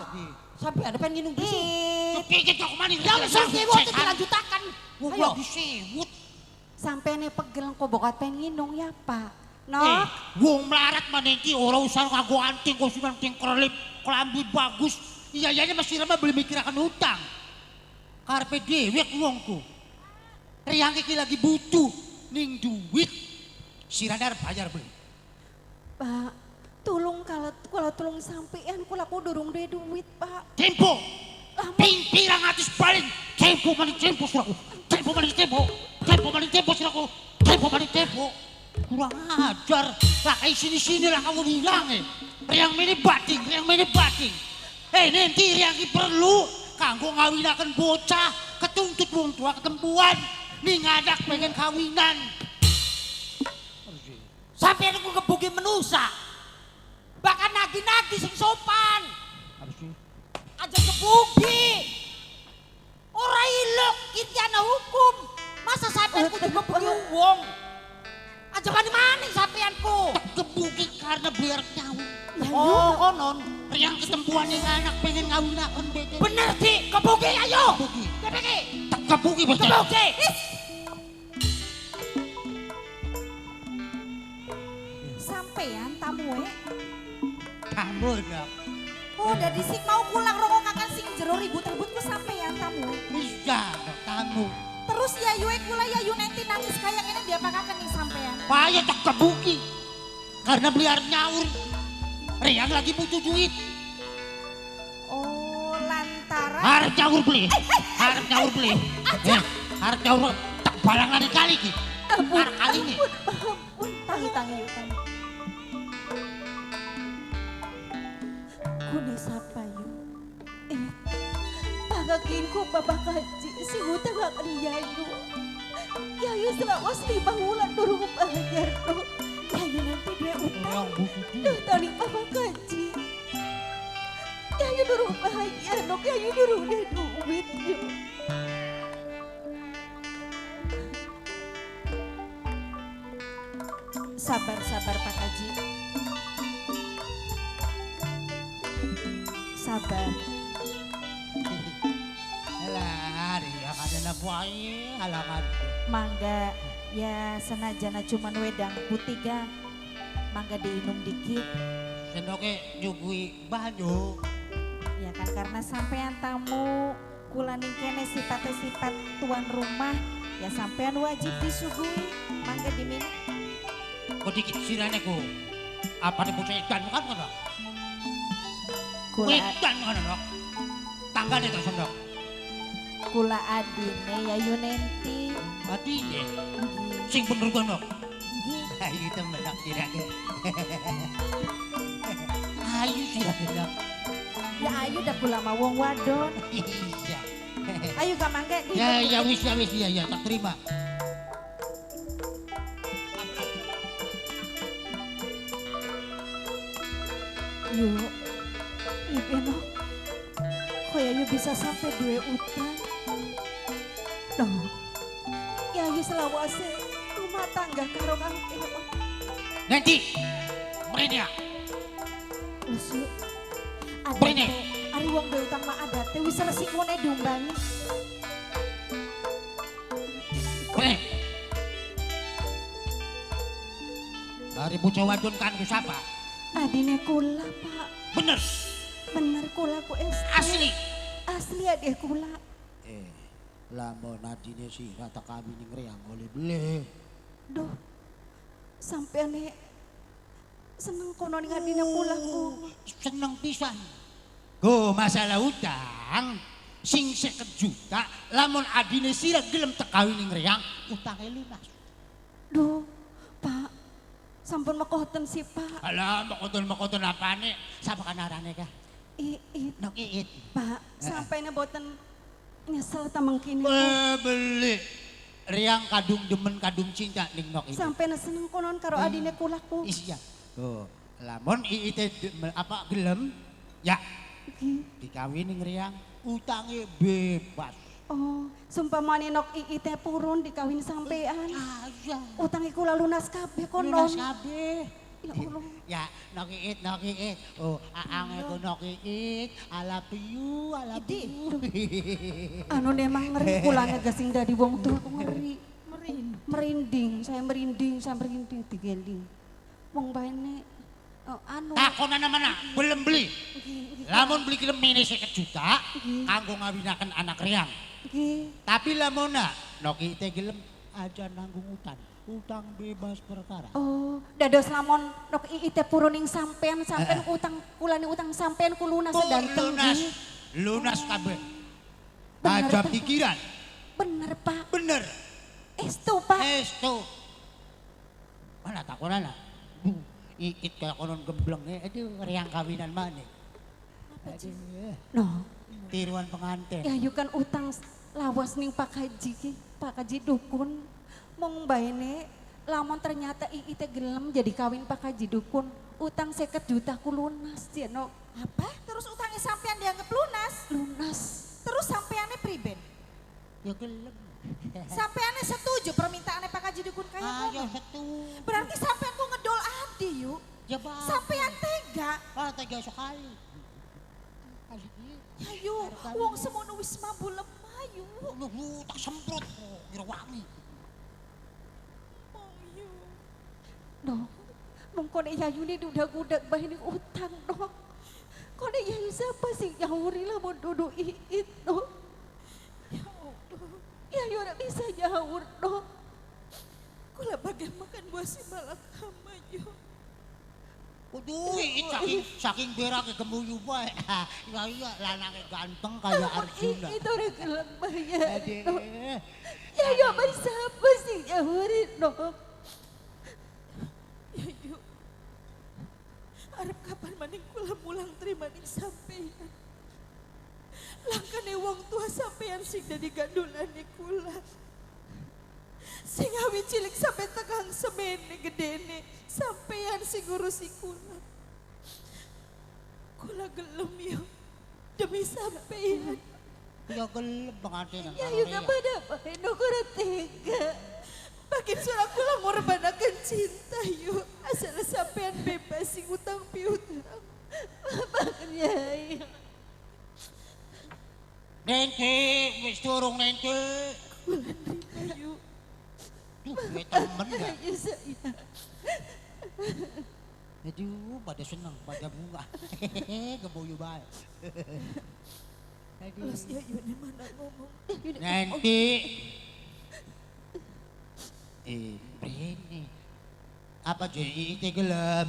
Speaker 6: Sampean pengen nginung dhisik.
Speaker 2: Iki kok maning.
Speaker 6: Ya wis sewot dilanjutaken.
Speaker 2: Ayo disewut.
Speaker 3: Sampene pegel kok bokat pengen nginung ya, Pak. Nok.
Speaker 2: Wong melarat maneh iki ora usah nganggo anting kok sing anting kerlip, klambi bagus. Iya iya masih rama beli mikirakan hutang. Karepe dhewe wongku. Riang iki lagi butuh ning duit. Sirane arep bayar beli.
Speaker 3: Pak, tolong kalau tolong sampean kula ku durung duwe duit, Pak.
Speaker 2: Tempo. Ping pirang atus paling. Tempo maning tempo siraku. Tempo maning tempo. Tempo maning tempo siraku. Tempo maning tempo. Kurang ajar. Lah kayak sini-sini lah kamu bilang eh. Riang mene bating, riang mene bating. Eh nanti riang iki perlu kanggo ngawinaken bocah, ketuntut wong tua ketempuan, ning anak pengen kawinan.
Speaker 6: Sampeyan iku kebuki menusa. Bahkan nagi-nagi sing sopan. Aja kebuki. Ora ilok iki ana hukum. Masa sampeyan kudu kebuki wong? Aja maning-maning sampeyanku.
Speaker 2: Kebuki karena biar nyawa.
Speaker 6: Oh, konon.
Speaker 2: Riang ketempuan yang anak pengen ngawinaken bete.
Speaker 6: Bener, Dik. Kebuki ayo.
Speaker 2: Kebuki.
Speaker 6: Kebuki.
Speaker 2: Tak kebuki bete.
Speaker 6: Kebuki.
Speaker 1: Sampean tamu
Speaker 2: Tamu dok.
Speaker 1: Oh, dari sing mau pulang rokok kakak sing jero ribut-ribut ku sampean tamu.
Speaker 2: Iya, dok tamu.
Speaker 1: Terus ya yue kula ya yu nanti nangis kayak ini dia pakaken nih sampean.
Speaker 2: Payah tak kebuki. Karena beli arep nyaur. Riang lagi butuh duit.
Speaker 1: Oh, lantaran
Speaker 2: arep nyaur beli. Arep nyaur beli. Arep nyaur tak balang lari kali iki. Arep kali ini.
Speaker 1: Tangi-tangi yuk tangi.
Speaker 3: Kune sapa yuk? Pagakin ku bapak kaji sing utang akan yayu. Yayu selawas 5 bulan durung bayar tuh. Yayu nanti duwe utang. Duh tali bapak kaji. Yayu durung bayar dok, yayu durung duwe duit yuk.
Speaker 1: Sabar-sabar Pak Haji. Sabar.
Speaker 2: Alah, ya kadang buai halangan.
Speaker 1: Mangga ya senajana cuman wedang putih ga. Mangga diinum dikit.
Speaker 2: Sendoke nyugui banyu.
Speaker 1: Ya kan karena sampean tamu kula ning kene sifatnya sifat tuan rumah ya sampean wajib disuguhi. Mangga diminum.
Speaker 2: Kok dikit sirane ku. Apa nih bocah ikan kan kan?
Speaker 1: Kula
Speaker 2: ikan kan dok. Tanggane terus dok.
Speaker 1: Kula adine ya Yunenti.
Speaker 2: Adine? Sing bener kono.
Speaker 1: Nggih.
Speaker 2: Ayo temen dok sirane. Ayo sirane dok.
Speaker 1: Ya ayo dah kula mah wong wadon.
Speaker 2: Iya.
Speaker 1: Ayo gak mangga.
Speaker 2: Ya ya wis ya wis ya ya tak terima.
Speaker 1: Yuk, Ibu kok Yayu bisa sampai duwe utang?
Speaker 3: Loh, Yayu selawase rumah tangga karo Kang Eo.
Speaker 2: Nanti, mrene ya.
Speaker 1: Wis yuk. Adate, ari wong duwe utang mah adate wis resikone diumbangi.
Speaker 2: Mrene. Ari bocah wadon kan ku sapa?
Speaker 3: Adine kula, Pak.
Speaker 2: Bener.
Speaker 3: Bener kula ku es.
Speaker 2: Asli.
Speaker 3: Asli adek kula.
Speaker 2: Lamun adine sira tak kawin ning reang oleh beli.
Speaker 3: Duh. Sampeane seneng kono ning adine kula ku.
Speaker 2: Seneng pisan. Go masalah utang. Sing 50 juta lamun adine sira gelem tekawin ning Riang, utange lunas.
Speaker 3: Duh, Pak. Sampun mekoten sih, Pak.
Speaker 2: Alah, mekoten-mekoten apane? Sapa kanarane kah?
Speaker 3: Iit.
Speaker 2: Nok Iit.
Speaker 3: Pak, sampene mboten nyesel ta mengkini.
Speaker 2: Beli. Riang kadung demen kadung cinta ning Nok Iit.
Speaker 3: Sampene seneng konon karo adine kula ku.
Speaker 2: Iya. Oh, lamun Iit apa gelem ya. Dikawin ning Riang, utange bebas.
Speaker 3: Oh, sumpamane Nok Iit purun dikawin sampean.
Speaker 2: Iya.
Speaker 3: Utange kula lunas kabeh konon.
Speaker 2: Lunas kabeh.
Speaker 3: Ya Allah.
Speaker 2: Ya, Nok Iit, Nok Iit. Oh, aange ku Nok Iit, I love you, I love you.
Speaker 3: Anu memang ngeri kulane gasing dadi wong tua aku ngeri. Merinding, saya merinding, saya merinding digeling. Wong baene oh, anu.
Speaker 2: Takonana mana? Belum beli. Lamun beli gelem mene 50 juta, kanggo ngawinaken anak Riang.
Speaker 3: Nggih.
Speaker 2: Tapi lamona Nok Iit gelem aja nanggung utang. Utang bebas perkara.
Speaker 3: Oh, dados lamun Nok Iit purun ning sampean, sampean utang kulane utang sampean ku lunas sedanten.
Speaker 2: Lunas. Lunas kabeh. Aja pikiran.
Speaker 3: Bener, Pak.
Speaker 2: Bener.
Speaker 3: Estu, Pak.
Speaker 2: Estu. Mana takonana? Bu, Iit kaya konon gembleng aduh Riang kawinan maneh.
Speaker 3: No.
Speaker 2: Tiruan pengantin.
Speaker 3: Ya yuk kan utang lawas ning Pak Haji ki, Pak Haji dukun. Mong baene lamun ternyata Iit gelem jadi kawin Pak Haji dukun, utang 50 juta ku lunas ya no.
Speaker 7: Apa? Terus utangnya sampean dianggap lunas?
Speaker 3: Lunas.
Speaker 7: Terus sampeannya priben?
Speaker 2: Ya gelem.
Speaker 7: Sampeannya setuju permintaannya Pak Haji dukun kayak
Speaker 2: ah, ya setuju.
Speaker 7: Berarti sampean ku ngedol adi yuk.
Speaker 2: Ya bang.
Speaker 7: Sampean tega.
Speaker 2: Ah tega sekali.
Speaker 7: Ya yuk, wong semono wis mambu lemah yuk.
Speaker 2: Lu tak semprot kira wangi.
Speaker 3: Dok, mongko nek Yayune dudak-udak bae ning utang, Dok. Kok nek Yayu siapa sing nyauri lamun dudu Iit, Dok?
Speaker 7: Ya Allah.
Speaker 3: Yayu ora bisa nyaur, Dok.
Speaker 7: Kula bagian makan buah si malakama, yo.
Speaker 2: Waduh, Iit saking berake gemuyu bae. Ya iya, lanange ganteng kaya Arjuna.
Speaker 3: Iit ora gelem bayar, Dok. Yayu apa siapa sing nyauri, Dok?
Speaker 7: Ya yuk, arep kapan maning kula mulang terima ning sampeyan. Langkane wong tua sampeyan sing dadi gandulane kula. Sing awi cilik sampe tekang semene gedene, sampeyan sing ngurusi kula. Kula gelem yo demi sampeyan.
Speaker 2: Ya gelem pengantin.
Speaker 3: Ya yuk pada bae ora tega.
Speaker 7: Makin surah kula ngorbanaken cinta yuk. Asal sampean bebas sing utang piutang.
Speaker 3: Bapak Yai.
Speaker 2: Nenti, wis durung nenti.
Speaker 7: Kula nerima yuk.
Speaker 2: Duh, duwe temen ya. Aduh, pada seneng, pada bunga. Gemuyu bae.
Speaker 7: Terus ya yuk di mana ngomong.
Speaker 2: Nenti. Brene. Apa JIT gelem?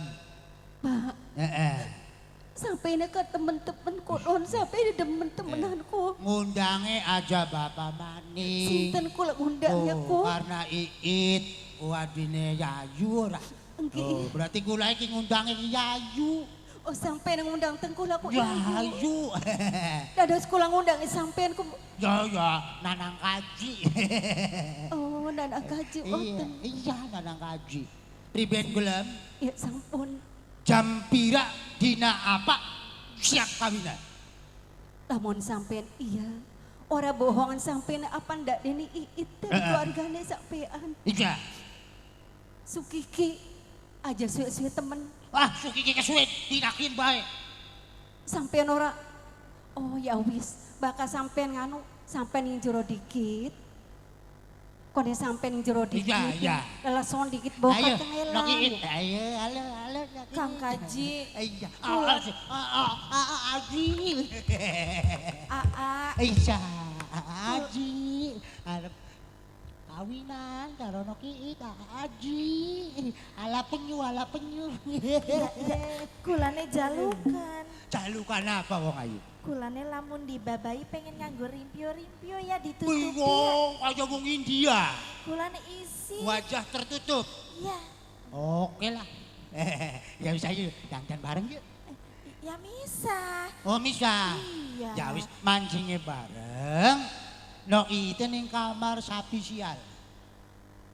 Speaker 3: Pak. Sampai ini ke temen-temen konon, sampai ini demen-temenan ku.
Speaker 2: Ngundange aja Bapak Mani.
Speaker 3: Sinten kula ngundangnya ku?
Speaker 2: Oh, karena Iit wadine Yayu ora. Oh, berarti kula iki ngundange Yayu.
Speaker 3: Oh, sampai ngundang teng kula ku
Speaker 2: Yayu.
Speaker 3: Dados kula ngundange sampean ku.
Speaker 2: Ya ya, Nanang Kaji.
Speaker 3: Oh, Nanang Kaji wonten.
Speaker 2: Iya, Nanang Kaji. Priben gelem?
Speaker 3: Ya sampun.
Speaker 2: Jam pira dina apa siap kawinan?
Speaker 3: Lamun sampean iya, ora bohongan sampean apa ndak dene Iit dari keluargane sampean.
Speaker 2: Iya.
Speaker 3: Sukiki aja suwe-suwe temen.
Speaker 2: Wah, Sukiki kesuwen dinakin bae.
Speaker 3: Sampean ora. Oh ya wis, bakal sampean nganu, sampean ning jero dikit. Kone sampean ning jero dikit.
Speaker 2: Iya, iya.
Speaker 3: Leleson dikit bokat tengelan.
Speaker 2: Ayo, ayo, halo, halo.
Speaker 7: Kang Kaji.
Speaker 2: Iya. Aji.
Speaker 7: Aa.
Speaker 2: Iya, Aji. Arep Kawinan karo no ki aji. Ala penyu, ala penyu.
Speaker 7: Iya, iya. Kulane jalukan.
Speaker 2: Jalukan apa wong ayu?
Speaker 7: Kulane lamun dibabai pengen nganggo rimpio-rimpio ya ditutupi.
Speaker 2: Wong kaya wong India.
Speaker 7: Kulane isi.
Speaker 2: Wajah tertutup.
Speaker 7: Iya.
Speaker 2: Oke lah. Ya bisa yuk, dandan bareng yuk.
Speaker 7: Ya bisa.
Speaker 2: Oh bisa.
Speaker 7: Iya.
Speaker 2: Ya wis mancingnya bareng. No itu ning kamar sapi sial.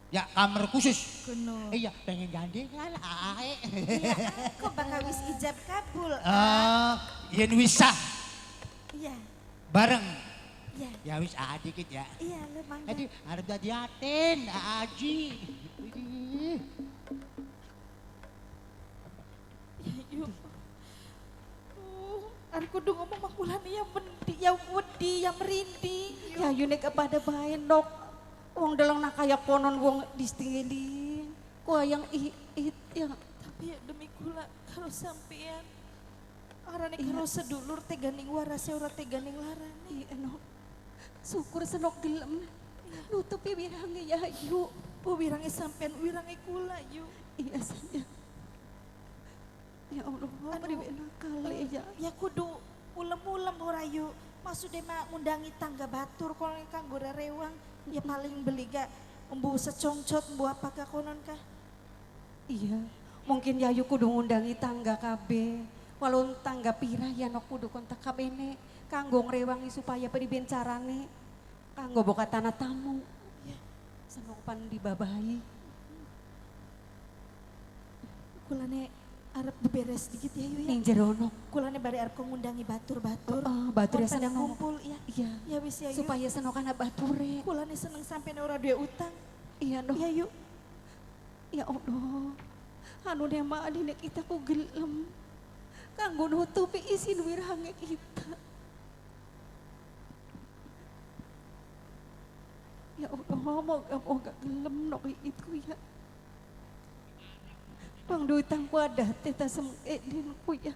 Speaker 2: Ya kamar khusus.
Speaker 7: Kuno.
Speaker 2: Iya pengen gandengan ae.
Speaker 7: Iya, aku bakal wis ijab kabul.
Speaker 2: Yen wis sah.
Speaker 7: Iya.
Speaker 2: Bareng.
Speaker 7: Iya.
Speaker 2: Ya wis dikit ya.
Speaker 7: Iya, lu mangga.
Speaker 2: Jadi arep dadi aten, aji.
Speaker 7: Ya yuk. Aku kudu ngomong makulane yang mendi, yang wedi, yang merinding.
Speaker 3: Ya yune kepada bae nok. Wong deleng nak kaya konon wong distinggelin. Ku yang iit ya.
Speaker 7: Tapi ya demi kula karo sampean. Arane karo sedulur teganing warase ora teganing larane.
Speaker 3: Iya nok. Syukur senok gelem. Nutupi wirange ya yu.
Speaker 7: Bu wirange sampean wirange kula yu.
Speaker 3: Iya sayang. Ya Allah, priwe nakale ya.
Speaker 7: Ya kudu ulem-ulem ora yu. Maksudnya mah ngundangi tangga batur kono kanggo rewang. Ya paling beli gak embu secongcot embu apakah konon kah?
Speaker 3: Iya, mungkin Yayu kudu ngundangi tangga kabeh. Walau tangga pirah ya nok kudu kontak kabene kanggo ngrewangi supaya priben carane kanggo boka tanah tamu.
Speaker 7: Ya,
Speaker 3: senok pan dibabahi.
Speaker 7: Kulane arep beberes dikit ya yu ya.
Speaker 3: Ning jero nok.
Speaker 7: Kulane bari arep ngundangi batur-batur.
Speaker 3: Oh, batur ya seneng
Speaker 7: kumpul ya.
Speaker 3: Iya.
Speaker 7: Ya wis ya yu.
Speaker 3: Supaya senok ana bature.
Speaker 7: Kulane seneng sampe ora duwe utang.
Speaker 3: Iya nok.
Speaker 7: Ya yu.
Speaker 3: Ya Allah. Anu nema adine kita ku gelem. Kanggo nutupi isin wirange kita. Ya Allah, moga-moga gelem nok itu ya. Bang duitang ku ada teta semedin ku ya.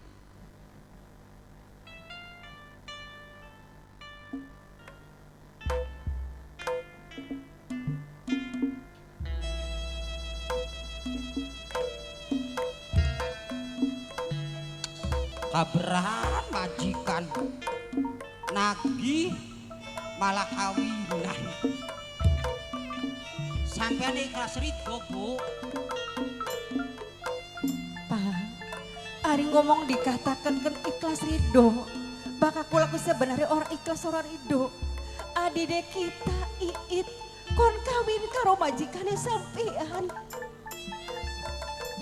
Speaker 5: Kaberan majikan nagih malah kawinan. Sampeyan ikhlas ridho, Bu.
Speaker 3: Ari ngomong dikatakan kan ikhlas ridho. Bakal kula ku sebenarnya orang ikhlas orang ridho. Adide kita iit kon kawin karo majikane sampean.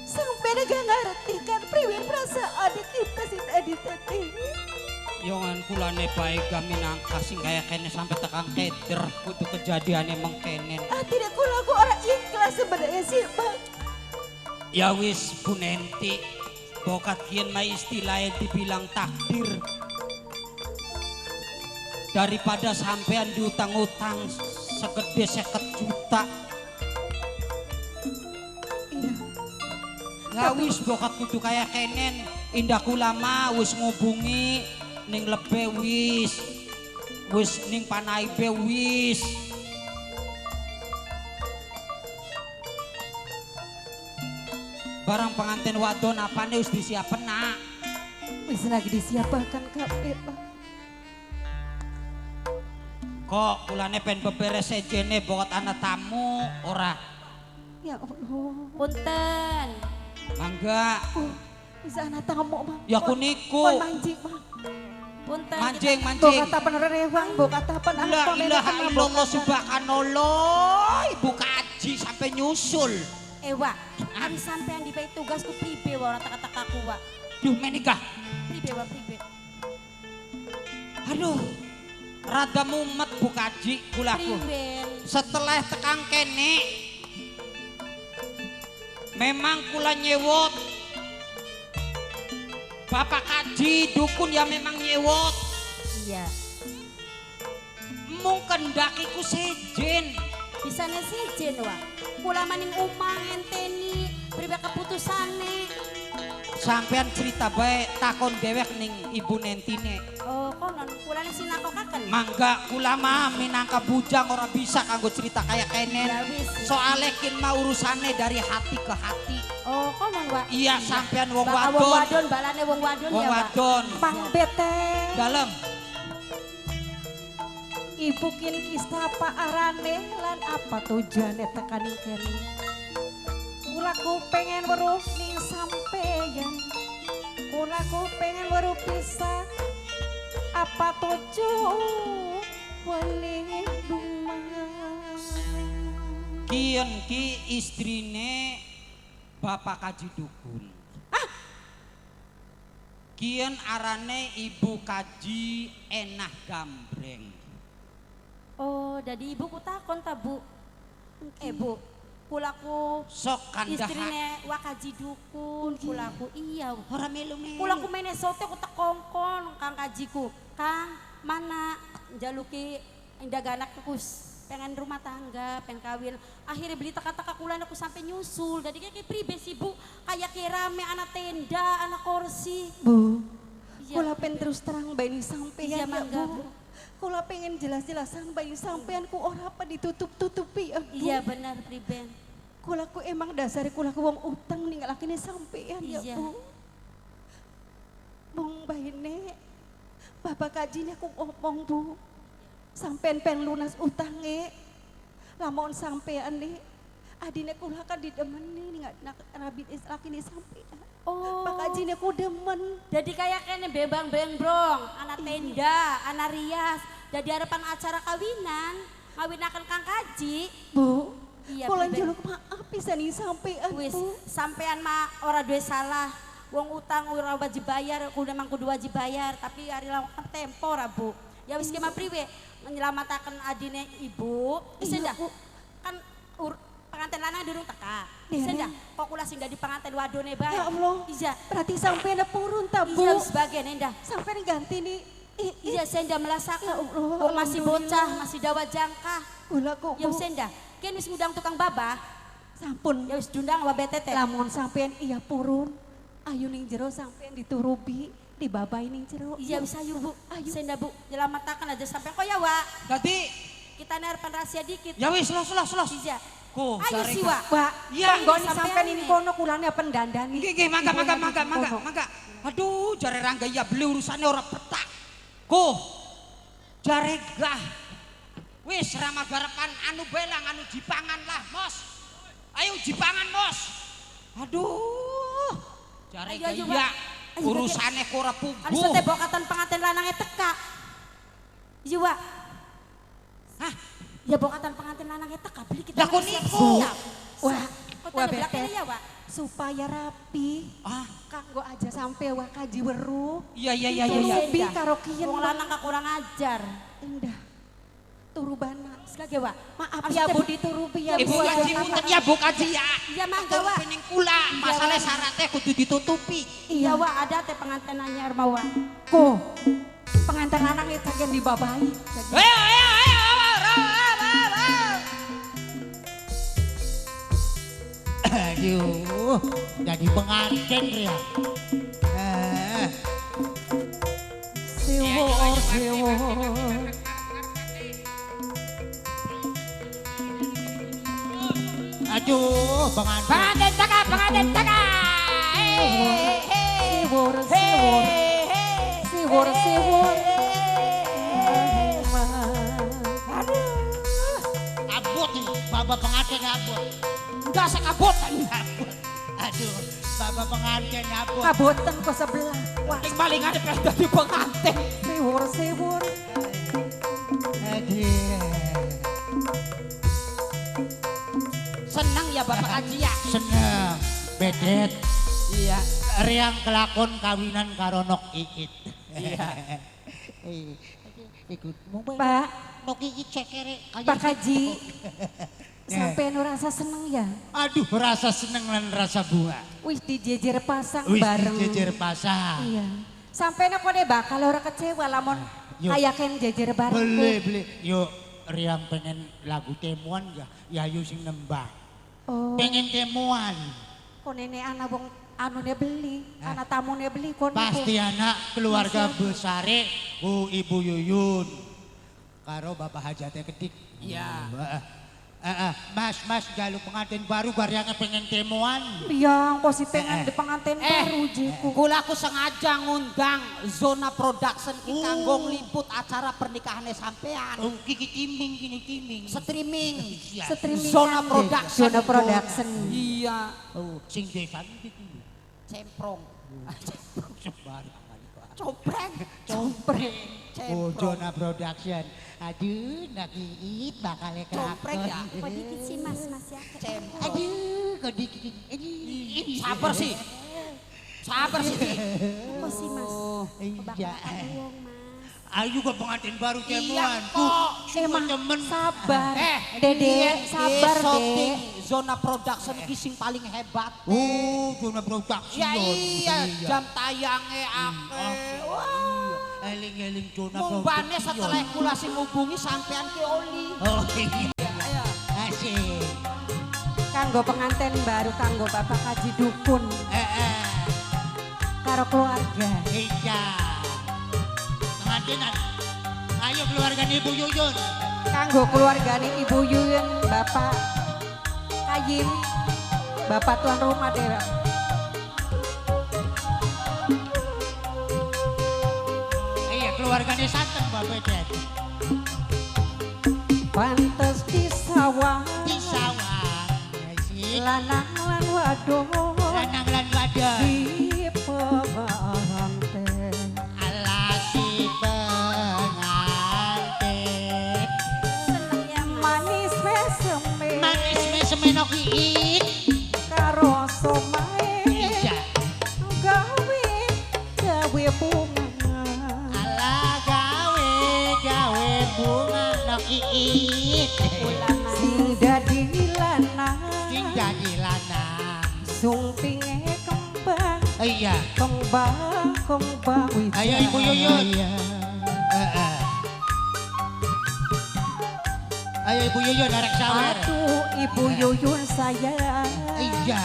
Speaker 3: Sampean gak ngerti kan priwen perasaan kita sing adi tadi.
Speaker 5: Yongan kulane bae minangka sing kaya kene sampai tekan keder kudu kejadiane mengkenen.
Speaker 3: Ah tidak kula ku orang ikhlas sebenarnya sih Bang.
Speaker 5: Ya wis Bu Nenti. Bokat kian mah istilahnya dibilang takdir. Daripada sampean diutang-utang segede 50 juta.
Speaker 3: Iya.
Speaker 5: Ya wis bokat kudu kaya kenen. Indah kula mah wis ngubungi ning lebe wis. Wis ning panaibe wis. Barang pengantin wadon apane wis disiapen nak?
Speaker 3: Wis lagi disiapakan kabeh, Pak.
Speaker 5: Kok kulane ben beberes sejene bokot ana tamu ora?
Speaker 3: Ya Allah.
Speaker 1: Punten.
Speaker 5: Mangga.
Speaker 3: Oh, wis ana tamu, Bang.
Speaker 5: Ya kuniku.
Speaker 3: Kon mancing, Bang.
Speaker 1: Punten.
Speaker 5: Mancing, mancing.
Speaker 3: Mbok kata pen rewang, mbok kata pen
Speaker 5: La ilaha illallah subhanallah. Ibu kaji sampai nyusul.
Speaker 1: Ewa, ari sampean dipai tugas ku pribe wa ora tak aku wa.
Speaker 5: Duh menikah.
Speaker 1: Pribe wa pribe.
Speaker 5: Aduh. Rada mumet Bu Kaji kulaku. Setelah tekang kene memang kula nyewot. Bapak Kaji dukun ya memang nyewot.
Speaker 1: Iya.
Speaker 5: Mung kendakiku sejen.
Speaker 1: Bisane sejen wa. Kula maning omah ngenteni priwe keputusane.
Speaker 5: Sampean cerita bae takon dewek ning ibu Nentine.
Speaker 1: Oh, konon kulane sinakokaken.
Speaker 5: Mangga kula mah minangka bujang ora bisa kanggo cerita kaya kenen.
Speaker 1: Ya wis.
Speaker 5: Soale kin mah urusane dari hati ke hati.
Speaker 1: Oh, konon Wak.
Speaker 5: Iya, sampean wong
Speaker 1: Bakal
Speaker 5: wadon.
Speaker 1: Wong wadon balane wong wadon
Speaker 5: Wong
Speaker 1: ya, Wak.
Speaker 5: wadon.
Speaker 3: Pang bete.
Speaker 5: Dalem.
Speaker 3: Ibu kin kisah apa arane lan apa tujuane tekaning kene. Kula ku pengen weruh ning sampeyan. Kula ku pengen weruh pisah apa tujuane dumas.
Speaker 5: Kiyen ki istrine Bapak Kaji Dukun. Kiyen arane Ibu Kaji Enah Gambreng.
Speaker 1: Oh, jadi ibu ku takon ta, Bu. Eh, Bu, kulaku
Speaker 5: Sok kandha
Speaker 1: istrine Wakaji Dukun, kulaku iya.
Speaker 5: ora melu-melu.
Speaker 1: Kulaku mene sote ku tekongkon Kang Kajiku. Kang, mana njaluki ndaganak aku pengen rumah tangga, pengen kawin. Akhirnya beli teka-teka kulan aku sampai nyusul. Jadi kayak pribe sih, Bu. Kayak rame anak tenda, anak kursi.
Speaker 3: Bu,
Speaker 1: Iya.
Speaker 3: kula pengen terus terang bae ning sampeyan
Speaker 1: Iya,
Speaker 3: ya,
Speaker 1: mangga,
Speaker 3: Bu.
Speaker 1: Bu.
Speaker 3: Kula pengen jelas-jelasan bae sampean ku ora apa ditutup-tutupi ya, Bu.
Speaker 1: Iya benar priben.
Speaker 3: Kula ku emang dasare kula ku wong utang ninggalakene sampean ya,
Speaker 1: Iya.
Speaker 3: Bu. Bung baene Bapak kajine ku ngomong, Bu. Sampean pengen lunas utange. Lamun sampean nih adine kula kan didemeni ninggal rabi lakine sampean.
Speaker 1: Oh.
Speaker 3: Pak kajine ku demen.
Speaker 1: Jadi kayak kene bebang bengbrong, anak tenda, anak rias. Jadi harapan acara kawinan, ngawinaken Kang Kaji.
Speaker 3: Bu,
Speaker 1: Iya,
Speaker 3: kula
Speaker 1: Beb.
Speaker 3: njaluk maaf pisan ning sampean,
Speaker 1: Wis,
Speaker 3: Bu.
Speaker 1: sampean mah ora duwe salah. Wong utang ora wajib bayar, kudu memang kudu wajib bayar, tapi ari lawan tempo ora, Bu. Ya wis ki mah priwe nyelamataken adine ibu. Wis
Speaker 3: Iya,
Speaker 1: ndak.
Speaker 3: Bu.
Speaker 1: Kan pengantin lanang durung teka. Wis
Speaker 3: Dereng.
Speaker 1: ndak, kok kula sing dadi pengantin wadone bae.
Speaker 3: Ya Allah.
Speaker 1: Iya.
Speaker 3: Berarti sampean purun ta, Bu?
Speaker 1: Iya wis bagian endah.
Speaker 3: Sampean ganti nih.
Speaker 1: Iya, saya ndak melasakan.
Speaker 3: Ya Allah,
Speaker 1: Wong masih bocah, masih dawa jangka.
Speaker 3: Kula kok,
Speaker 1: Ya
Speaker 3: Bu.
Speaker 1: wis endah. Ken wis ngundang tukang babah.
Speaker 3: Sampun.
Speaker 1: Ya wis diundang wa BTT.
Speaker 3: Lamun sampean iya purun, ayo ning jero sampean diturubi, dibabai ning jero.
Speaker 1: Iya wis ayo Bu.
Speaker 3: Ayo.
Speaker 1: Saya ndak Bu, nyelamataken aja sampean kok ya, Wak.
Speaker 5: Dadi
Speaker 1: Kita nerpan rahasia dikit.
Speaker 5: ya wis los los los.
Speaker 1: Iya.
Speaker 5: Ku
Speaker 1: Ayo
Speaker 5: jare
Speaker 1: sih, Wak.
Speaker 3: Wak,
Speaker 5: Iya.
Speaker 3: tanggone
Speaker 1: Sampean
Speaker 3: sampean ini
Speaker 1: ini.
Speaker 3: kono kulane pendandani.
Speaker 5: Nggih nggih mangga mangga mangga mangga
Speaker 3: Kono.
Speaker 5: mangga. Aduh jare Rangga ya beli urusannya ora petak. Ku jare gah. Wis rama garapan anu belang anu jipangan lah, Mos. Ayo jipangan, Mos. Aduh. Jare
Speaker 1: Ayo, ayo,
Speaker 5: gaya
Speaker 1: Wak. Ayo,
Speaker 5: urusane ku ora
Speaker 1: Anu
Speaker 5: puguh.
Speaker 1: sote bokatan pengantin lanangnya teka. Iya, Wak.
Speaker 5: Hah?
Speaker 1: Ya bokatan pengantin lanangnya teka, beli kita
Speaker 5: Lah, kok
Speaker 1: harus
Speaker 5: niku?
Speaker 1: siap-siap.
Speaker 3: Wah,
Speaker 1: Kok
Speaker 3: wah
Speaker 1: tanda belakangnya
Speaker 3: betet.
Speaker 1: ya, Wak?
Speaker 3: Supaya rapi.
Speaker 5: Ah,
Speaker 3: Kanggo aja sampe wak kaji weruh.
Speaker 5: iya iya iya iya. iya.
Speaker 3: Diturubi karo kiyen.
Speaker 1: Wong lanang kurang ajar.
Speaker 3: Indah. Turubana.
Speaker 1: Sekali Wak.
Speaker 3: Maaf
Speaker 1: Harus
Speaker 3: ya Bu
Speaker 1: tebak.
Speaker 3: diturubi ya
Speaker 5: Ibu
Speaker 3: Bu.
Speaker 5: kaji punten ya Bu kaji ya.
Speaker 1: Iya mangga, Wak.
Speaker 5: Turupi ning kula, masalah syaratnya kudu ditutupi.
Speaker 1: Iya, Wak, ada teh pengantin anyar mau, Wak.
Speaker 3: Ko. Pengantin lanang itu bagian dibabai.
Speaker 5: Ayo ayo ayo ayo, ayo, ayo, ayo.
Speaker 2: Aduh, jadi pengantin ya. Eh,
Speaker 3: Siwor siwor.
Speaker 2: aduh, pengantin.
Speaker 6: Pengantin teka, pengantin teka.
Speaker 3: Siwor siwor. Siwor siwor.
Speaker 2: Abot nih, bapak pengantin abot.
Speaker 6: Enggak sekabotan.
Speaker 2: Abot. Aduh, bapak pengantin abot.
Speaker 3: Kaboten ke sebelah. Wah,
Speaker 6: Sing paling ada pengen dadi pengantin.
Speaker 3: siwor siwor.
Speaker 2: Aduh.
Speaker 6: Seneng ya Bapak Kaji ya.
Speaker 2: Seneng, bedet.
Speaker 6: Iya.
Speaker 2: Riang kelakon kawinan karo Nok Iit. Iya. Ikut
Speaker 3: Pak,
Speaker 2: Nok Iit cekere kaya
Speaker 3: Pak Kaji. Sampean rasa seneng ya?
Speaker 2: Aduh, rasa seneng lan rasa bunga.
Speaker 3: Wis dijejer pasang
Speaker 2: Wis
Speaker 3: bareng.
Speaker 2: dijejer pasang.
Speaker 3: Iya. Sampean aku deh bakal ora kecewa lamun
Speaker 2: Yo.
Speaker 3: kayak ken jejer bareng.
Speaker 2: Beli, beli. Yuk, Riang pengen lagu temuan ya? Ya ayo sing nembang.
Speaker 3: Oh.
Speaker 2: Pengen temuan.
Speaker 3: Kok nenek ana wong Anune beli, anak tamune beli kon.
Speaker 2: Pasti anak keluarga besare Bu Ibu Yuyun. Karo Bapak Hajate Kedik.
Speaker 6: Iya.
Speaker 2: Mas jaluk pengantin baru barangnya pengen temuan.
Speaker 3: Iya, kok si pengen di pengantin baru jiku.
Speaker 6: Kula aku sengaja ngundang Zona Production ki kanggo ngliput acara pernikahannya sampean.
Speaker 2: Oh, kiki timing, kini timing.
Speaker 6: Streaming.
Speaker 3: Streaming.
Speaker 6: Zona Production.
Speaker 3: Zona Production.
Speaker 6: Iya.
Speaker 2: Oh, sing desan iki.
Speaker 6: Cemprong.
Speaker 2: Sembarangan.
Speaker 6: Compreng.
Speaker 2: Compreng. Oh, Zona Production. Aduh, nakiit bakal
Speaker 6: Compreng ya.
Speaker 1: Kok dikit sih mas ya.
Speaker 6: Cemprong.
Speaker 2: Aduh, kok dikit.
Speaker 6: Sabar sih. Sabar sih.
Speaker 1: Kok sih mas?
Speaker 2: Iya.
Speaker 1: Wong mas.
Speaker 2: Ayo kok pengantin baru temuan.
Speaker 6: Iya kok.
Speaker 3: Emang
Speaker 2: temen.
Speaker 3: Sabar. Dede, sabar dek.
Speaker 6: Zona Production ki sing paling hebat.
Speaker 2: Oh, Zona Production.
Speaker 6: Ya iya, jam tayangnya akeh.
Speaker 2: Wah. Eling-eling Zona Production.
Speaker 6: Mumbane setelah kula sing ngubungi sampean ki oli.
Speaker 2: Oh iya. Asik.
Speaker 3: Kanggo pengantin baru kanggo Bapak Haji Dukun. Karo keluarga.
Speaker 2: Iya. Pengantinan. Ayo keluarga Ibu Yuyun.
Speaker 3: Kanggo keluargane Ibu Yuyun, Bapak Kayim, Bapak tuan rumah deh.
Speaker 2: Iya, keluargane santen Bapak Ded.
Speaker 3: Pantes di sawah.
Speaker 2: Di sawah.
Speaker 3: Lanang lan wadon.
Speaker 2: Lanang lan wadon.
Speaker 3: Di pengantin.
Speaker 2: Ala si pengantin.
Speaker 1: Seneng ya mas.
Speaker 3: Manis meseme.
Speaker 2: Manis meseme no kiit.
Speaker 3: Karo somae.
Speaker 2: Iya.
Speaker 3: Gawe gawe bunga.
Speaker 2: Ala gawe gawe bunga no kiit.
Speaker 3: Sing dadi lanang.
Speaker 2: Sing dadi lanang.
Speaker 3: Sumpinge kembang.
Speaker 2: Iya.
Speaker 3: Kembang kembang wijaya.
Speaker 2: Ayo Ibu Yuyun. Ayo Ibu Yuyun arek sawer.
Speaker 3: Aduh Ibu Yuyun sayang.
Speaker 2: Iya.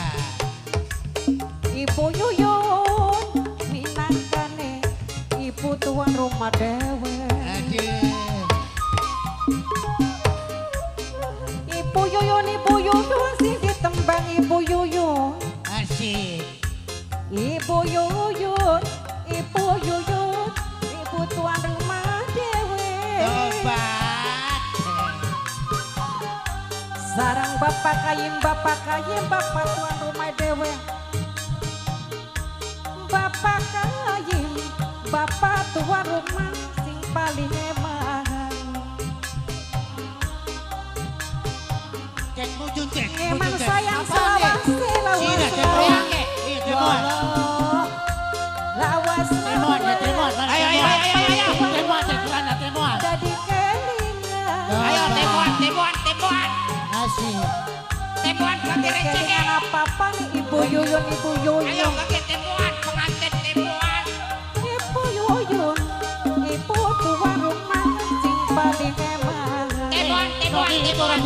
Speaker 3: Ibu Yuyun minangkane ibu tuan rumah dewe.
Speaker 2: Aduh.
Speaker 3: Ibu Yuyun, Ibu Yuyun sing ditembang Ibu Yuyun.
Speaker 2: Asik.
Speaker 3: Ibu Yuyun, Ibu Yuyun, ibu tuan rumah dewe.
Speaker 2: Tobat.
Speaker 3: Sarang Bapak Kayim, Bapak Kayim, Bapak tuan rumah dewe. Bapak Kayim, Bapak tuan rumah sing paling eman.
Speaker 2: Cek mujun cek.
Speaker 3: Eman sayang selawas selawas.
Speaker 2: Sira temuan. Iya temuan.
Speaker 3: Lawas
Speaker 2: temuan ya temuan. Ayo ayo ayo ayo. Temuan temuan temuan.
Speaker 3: Jadi kelingan.
Speaker 6: Ayo temuan temuan temuan.
Speaker 2: Asik.
Speaker 6: Temuan ganti receh.
Speaker 3: Apa-apa nih Ibu Yuyun, Ibu Yuyun.
Speaker 6: Ayo ganti temuan, pengantin temuan.
Speaker 3: Ibu Yuyun, ibu tuan rumah sing paling eman.
Speaker 6: Temuan, temuan, temuan.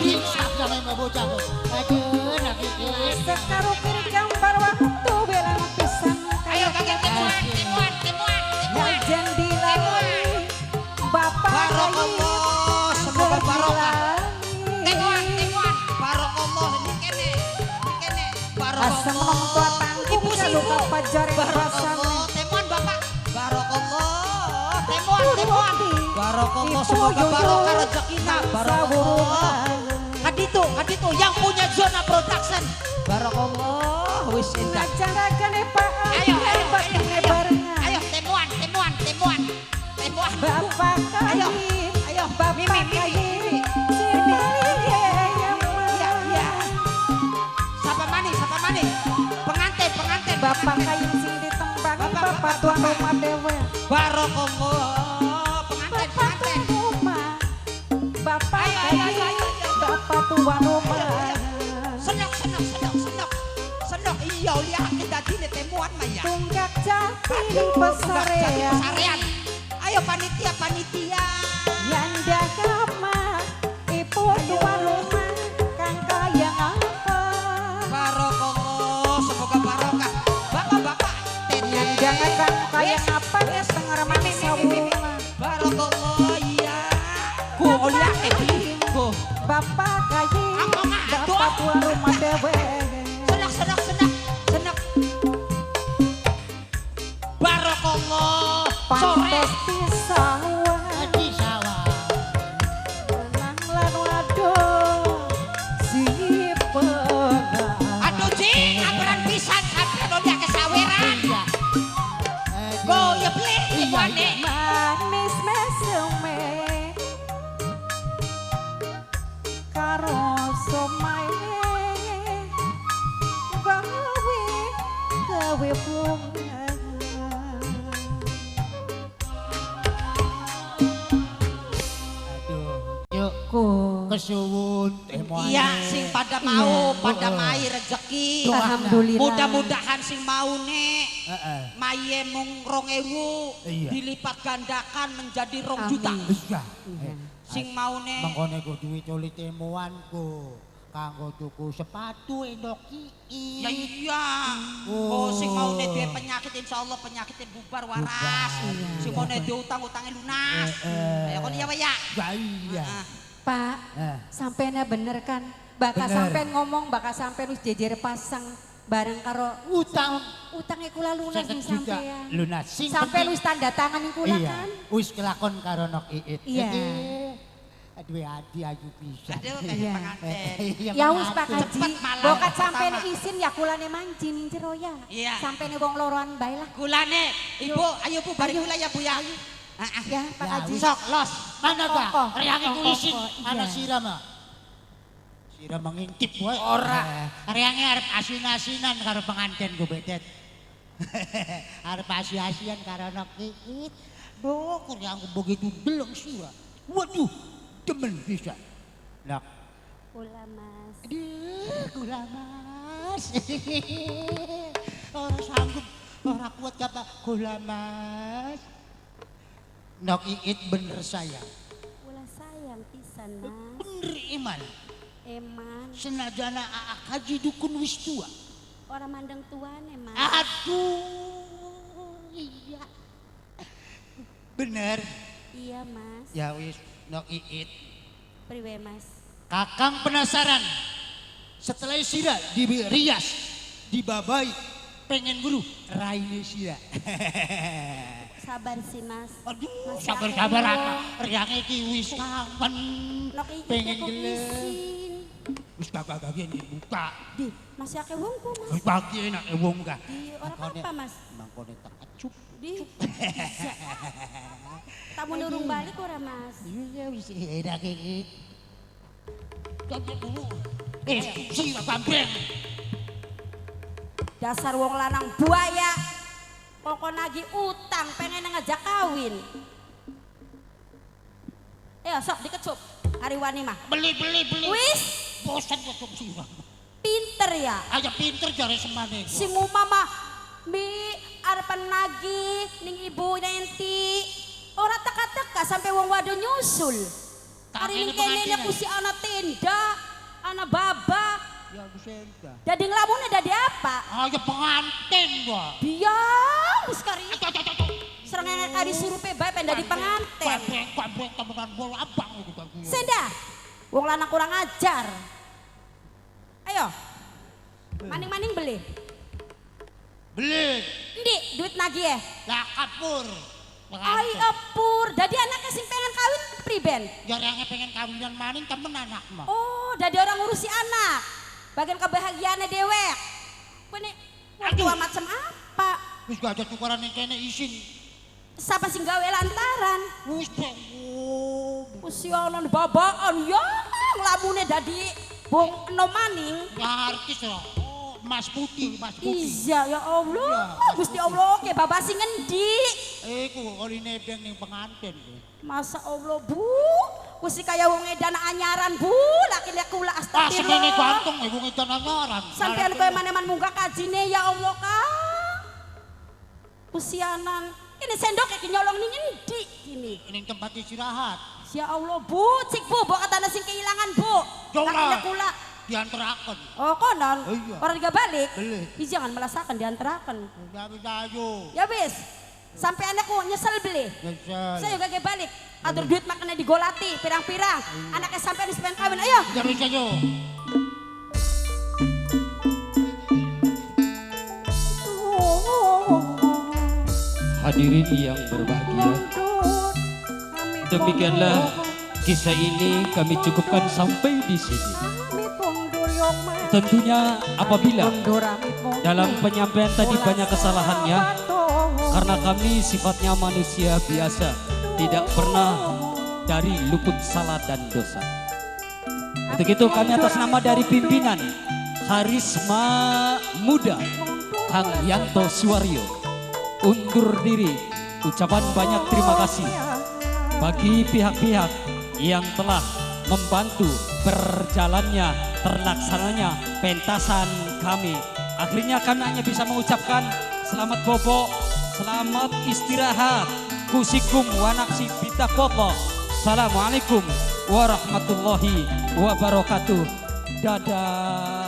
Speaker 2: Aduh, nak iki.
Speaker 3: Sekaro kiri gambar waktu belang pisan.
Speaker 6: Ayo ganti temuan, temuan, temuan, temuan.
Speaker 3: Najan dilalui Bapak
Speaker 6: Barokallah, semoga barokah. Temuan, temuan, barokallah ini kene, ini kene, barokallah. Ibu sibu, barokallah, temuan bapak, barokallah, temuan, temuan, barokallah, semoga barokah rezekina, barokallah. Kaditu, kaditu yang punya Zona Production, barokallah, wis endah. Ayo, ayo, ayo, ayo, ayo, temuan, temuan, temuan, temuan.
Speaker 3: Bapak
Speaker 6: ayo, ayo,
Speaker 3: Bapak
Speaker 6: Mimi, Mimi,
Speaker 3: Mimi.
Speaker 6: Iya, iya. Sapa maning, sapa maning. Pengantin, pengantin.
Speaker 3: Bapak Kayim sing ditembang, Bapak tuan rumah dewe.
Speaker 6: Barokallah, pengantin, pengantin.
Speaker 3: Bapak Kayim, Bapak tuan rumah.
Speaker 6: Senok, senok, senok, senok. Senok, iya lihat kita dine temuan maya.
Speaker 3: Tunggak jati ning pesarean.
Speaker 6: Pesarean. Ayo panitia, panitia.
Speaker 3: Yanda kama, ibu tuan rumah, kang kaya ngapa.
Speaker 6: Barokallah, semoga barokah. Bapak,
Speaker 3: Setengah mangsa wulan.
Speaker 6: Barakallah iya. Ku oliake ku.
Speaker 3: Bapak kayi. Bapak tuan rumah dewe.
Speaker 6: Senak senak senak senak. Barakallah. Sore.
Speaker 3: Pantes di sawah.
Speaker 2: Di sawah.
Speaker 3: Lanang lan wadon si pegang.
Speaker 6: Aduh jing, aberan pisan sampeyan oliake saweran.
Speaker 2: Iya.
Speaker 6: Go ya beli ibuane.
Speaker 3: Manis meseme karo somae gawe gawe bunga.
Speaker 2: Aduh. Yuk kesuwun temoane.
Speaker 6: Iya, sing pada mau, pada mai rezeki.
Speaker 3: Alhamdulillah.
Speaker 6: Mudah-mudahan sing maune
Speaker 2: Heeh.
Speaker 6: maye mung 2.000
Speaker 2: Iya.
Speaker 6: dilipat gandakan menjadi 2 juta.
Speaker 2: Iya.
Speaker 6: Sing maune
Speaker 2: Mengkone ku duit oli temuanku kanggo tuku sepatu endok iki.
Speaker 6: ya iya. Oh, sing maune duwe penyakit insyaallah penyakitnya bubar waras.
Speaker 2: Bubar.
Speaker 6: Sing maune duwe utang utangnya lunas.
Speaker 2: Heeh.
Speaker 6: Ayo kon iya wae ya.
Speaker 2: Ya iya.
Speaker 6: Heeh.
Speaker 3: Pak, sampeannya bener kan? Bakal
Speaker 2: Bener.
Speaker 3: sampean ngomong, bakal sampean wis jejer pasang bareng karo
Speaker 2: Utang
Speaker 3: utangnya kula lunas nih
Speaker 2: 50 juta
Speaker 3: sampean.
Speaker 2: lunas. Sing
Speaker 3: Sampean
Speaker 2: penting-
Speaker 3: wis tanda tangan ning kula
Speaker 2: iya,
Speaker 3: kan?
Speaker 2: Wis kelakon karo nok iit.
Speaker 3: Iya.
Speaker 2: Aduh adi ayu pisan.
Speaker 6: Aduh kayak
Speaker 3: Iya.
Speaker 6: pengantin.
Speaker 2: Iya,
Speaker 3: Ya wis Pak
Speaker 2: pengantin.
Speaker 3: Haji,
Speaker 6: Cepet malah
Speaker 3: bokat sampean
Speaker 6: pertama.
Speaker 3: izin ya kulane manci ning jero ya.
Speaker 6: Iya.
Speaker 3: Sampean wong loroan bae lah.
Speaker 6: Gulane, Ibu, ayo Bu bari gula ya Bu ya. Heeh.
Speaker 3: Ya Pak
Speaker 2: Ya,
Speaker 3: Haji.
Speaker 2: wis.
Speaker 6: Sok los.
Speaker 2: Mana Pak?
Speaker 3: Koko.
Speaker 2: Reange ku isin,
Speaker 3: Koko,
Speaker 2: ana
Speaker 3: iya.
Speaker 2: siram ah. Siram mengintip wae.
Speaker 6: Ora.
Speaker 2: Reange arep asin-asinan karo pengantin ku bedet. Arep asi-asian karo nok iit. Duh, reangku begitu deleng sira. Waduh, demen bisa. Nak,
Speaker 1: Kula Mas.
Speaker 2: aduh, kula Mas. Ora sanggup, ora kuat apa kula Mas. Nok iit bener sayang.
Speaker 1: Kula sayang pisan Mas.
Speaker 2: Bener iman.
Speaker 1: Eman.
Speaker 2: Senajana aak haji dukun wis tua.
Speaker 1: Ora mandeng tuane Mas.
Speaker 2: Aduh, iya. Bener.
Speaker 1: Iya Mas.
Speaker 2: Ya wis, nok iit.
Speaker 1: Priwe Mas?
Speaker 2: Kakang penasaran. Setelah sira dirias, dibabai, pengen guru raine sira.
Speaker 1: Sabar sih Mas.
Speaker 2: Aduh,
Speaker 1: Masih
Speaker 2: sabar-sabar
Speaker 1: akeh
Speaker 2: apa?
Speaker 1: wong.
Speaker 2: Riange iki wis kangen.
Speaker 1: Nok iit
Speaker 2: Pengen
Speaker 1: kok
Speaker 2: gelem.
Speaker 1: isin.
Speaker 2: Wis gagah-gagah dibuka.
Speaker 1: Di, masih akeh wong ku Mas.
Speaker 2: Wis bagi enak wong ka.
Speaker 1: Di, ora apa-apa Mas.
Speaker 2: Mangkone tak acup.
Speaker 1: Di. Iya. Tamu nurung balik ora Mas?
Speaker 2: Iya wis enak iki. Tapi dulu. Sira bambreng.
Speaker 1: Dasar wong lanang buaya. Koko nagih utang pengen ngajak kawin. Sok dikecup. Hari wani mah.
Speaker 2: Beli beli beli.
Speaker 1: Wis
Speaker 2: Bosan kecup sira.
Speaker 1: pinter ya.
Speaker 2: Aja pinter jare semane.
Speaker 1: Sing umah mah mi arepan nagih ning ibu nanti. Ora teka-teka sampai wong wadon nyusul. Hari ning kene
Speaker 2: pengantinan.
Speaker 1: kusi ana tenda, ana baba.
Speaker 2: Ya bisa.
Speaker 1: Dadi nglamune dadi apa?
Speaker 2: Aja pengantin gua.
Speaker 1: Biang wis kari.
Speaker 2: Aduh, aduh, aduh.
Speaker 1: Serengenge kari surupe bae pengen dadi pengantin.
Speaker 2: Bambreng, bambreng temenan bola abang iku bang.
Speaker 1: Senda. Wong lanang kurang ajar. Ayo. Maning-maning beli.
Speaker 2: Beli.
Speaker 1: Endi duit nagih ya?
Speaker 2: Lah kapur.
Speaker 1: Ai epur. Dadi anaknya sing pengen kawin priben.
Speaker 2: Jarangnya pengen kawinan maning temen anak mah.
Speaker 1: Oh, dadi orang ngurusi anak. Bagian kebahagiaannya dewek. Kowe nek wong tua macam apa?
Speaker 2: Wis gak ada tukaran yang kene isin.
Speaker 1: Siapa sing gawe lantaran?
Speaker 2: Wis
Speaker 1: Usianan babaan ya nglamune dadi bong enom maning.
Speaker 2: Ya artis ya. Oh, Mas Putih, Mas Putih.
Speaker 1: Iya ya Allah, Gusti Allah, ke babak sing ngendi?
Speaker 2: Iku oli nebeng ning pengantin.
Speaker 1: Masa Allah, Bu. Gusti kaya wong edan anyaran, Bu. Laki liak kula
Speaker 2: Ah, semene
Speaker 1: astagfirullah.
Speaker 2: ganteng wong edan anyaran.
Speaker 1: Sampean kowe maneman munggah kajine ya Allah, Kang. Usianan. Ini sendok kayak nyolong ning endi kini?
Speaker 2: Ning tempat istirahat.
Speaker 1: Ya Allah, Bu, cik Bu, mbok katana sing kehilangan, Bu.
Speaker 2: Jauh
Speaker 1: Laki
Speaker 2: lah.
Speaker 1: liak kula.
Speaker 2: Dianteraken.
Speaker 1: Oh, konon.
Speaker 2: Iya.
Speaker 1: Orang gak balik.
Speaker 2: Balik.
Speaker 1: Ih, jangan melasakan dianteraken.
Speaker 2: Ya wis ayo.
Speaker 1: Ya wis. Sampai anakku nyesel beli.
Speaker 2: Nyesel.
Speaker 1: Saya juga kayak balik. Atur duit makanya digolati pirang-pirang. Anaknya sampai di pengen kawin. Ayo.
Speaker 2: Terus ayo.
Speaker 5: Hadirin yang berbahagia, demikianlah kisah ini kami cukupkan sampai di sini. Tentunya apabila dalam penyampaian tadi banyak kesalahannya, karena kami sifatnya manusia biasa, tidak pernah dari luput salah dan dosa. Untuk itu kami atas nama dari pimpinan Harisma Muda, Kang Yanto Suwaryo, undur diri. Ucapan banyak terima kasih bagi pihak-pihak yang telah membantu berjalannya, terlaksananya pentasan kami. Akhirnya kami hanya bisa mengucapkan selamat bobo, selamat istirahat. Kusikum wanaksi bitakopo. Assalamualaikum warahmatullahi wabarakatuh. Dadah.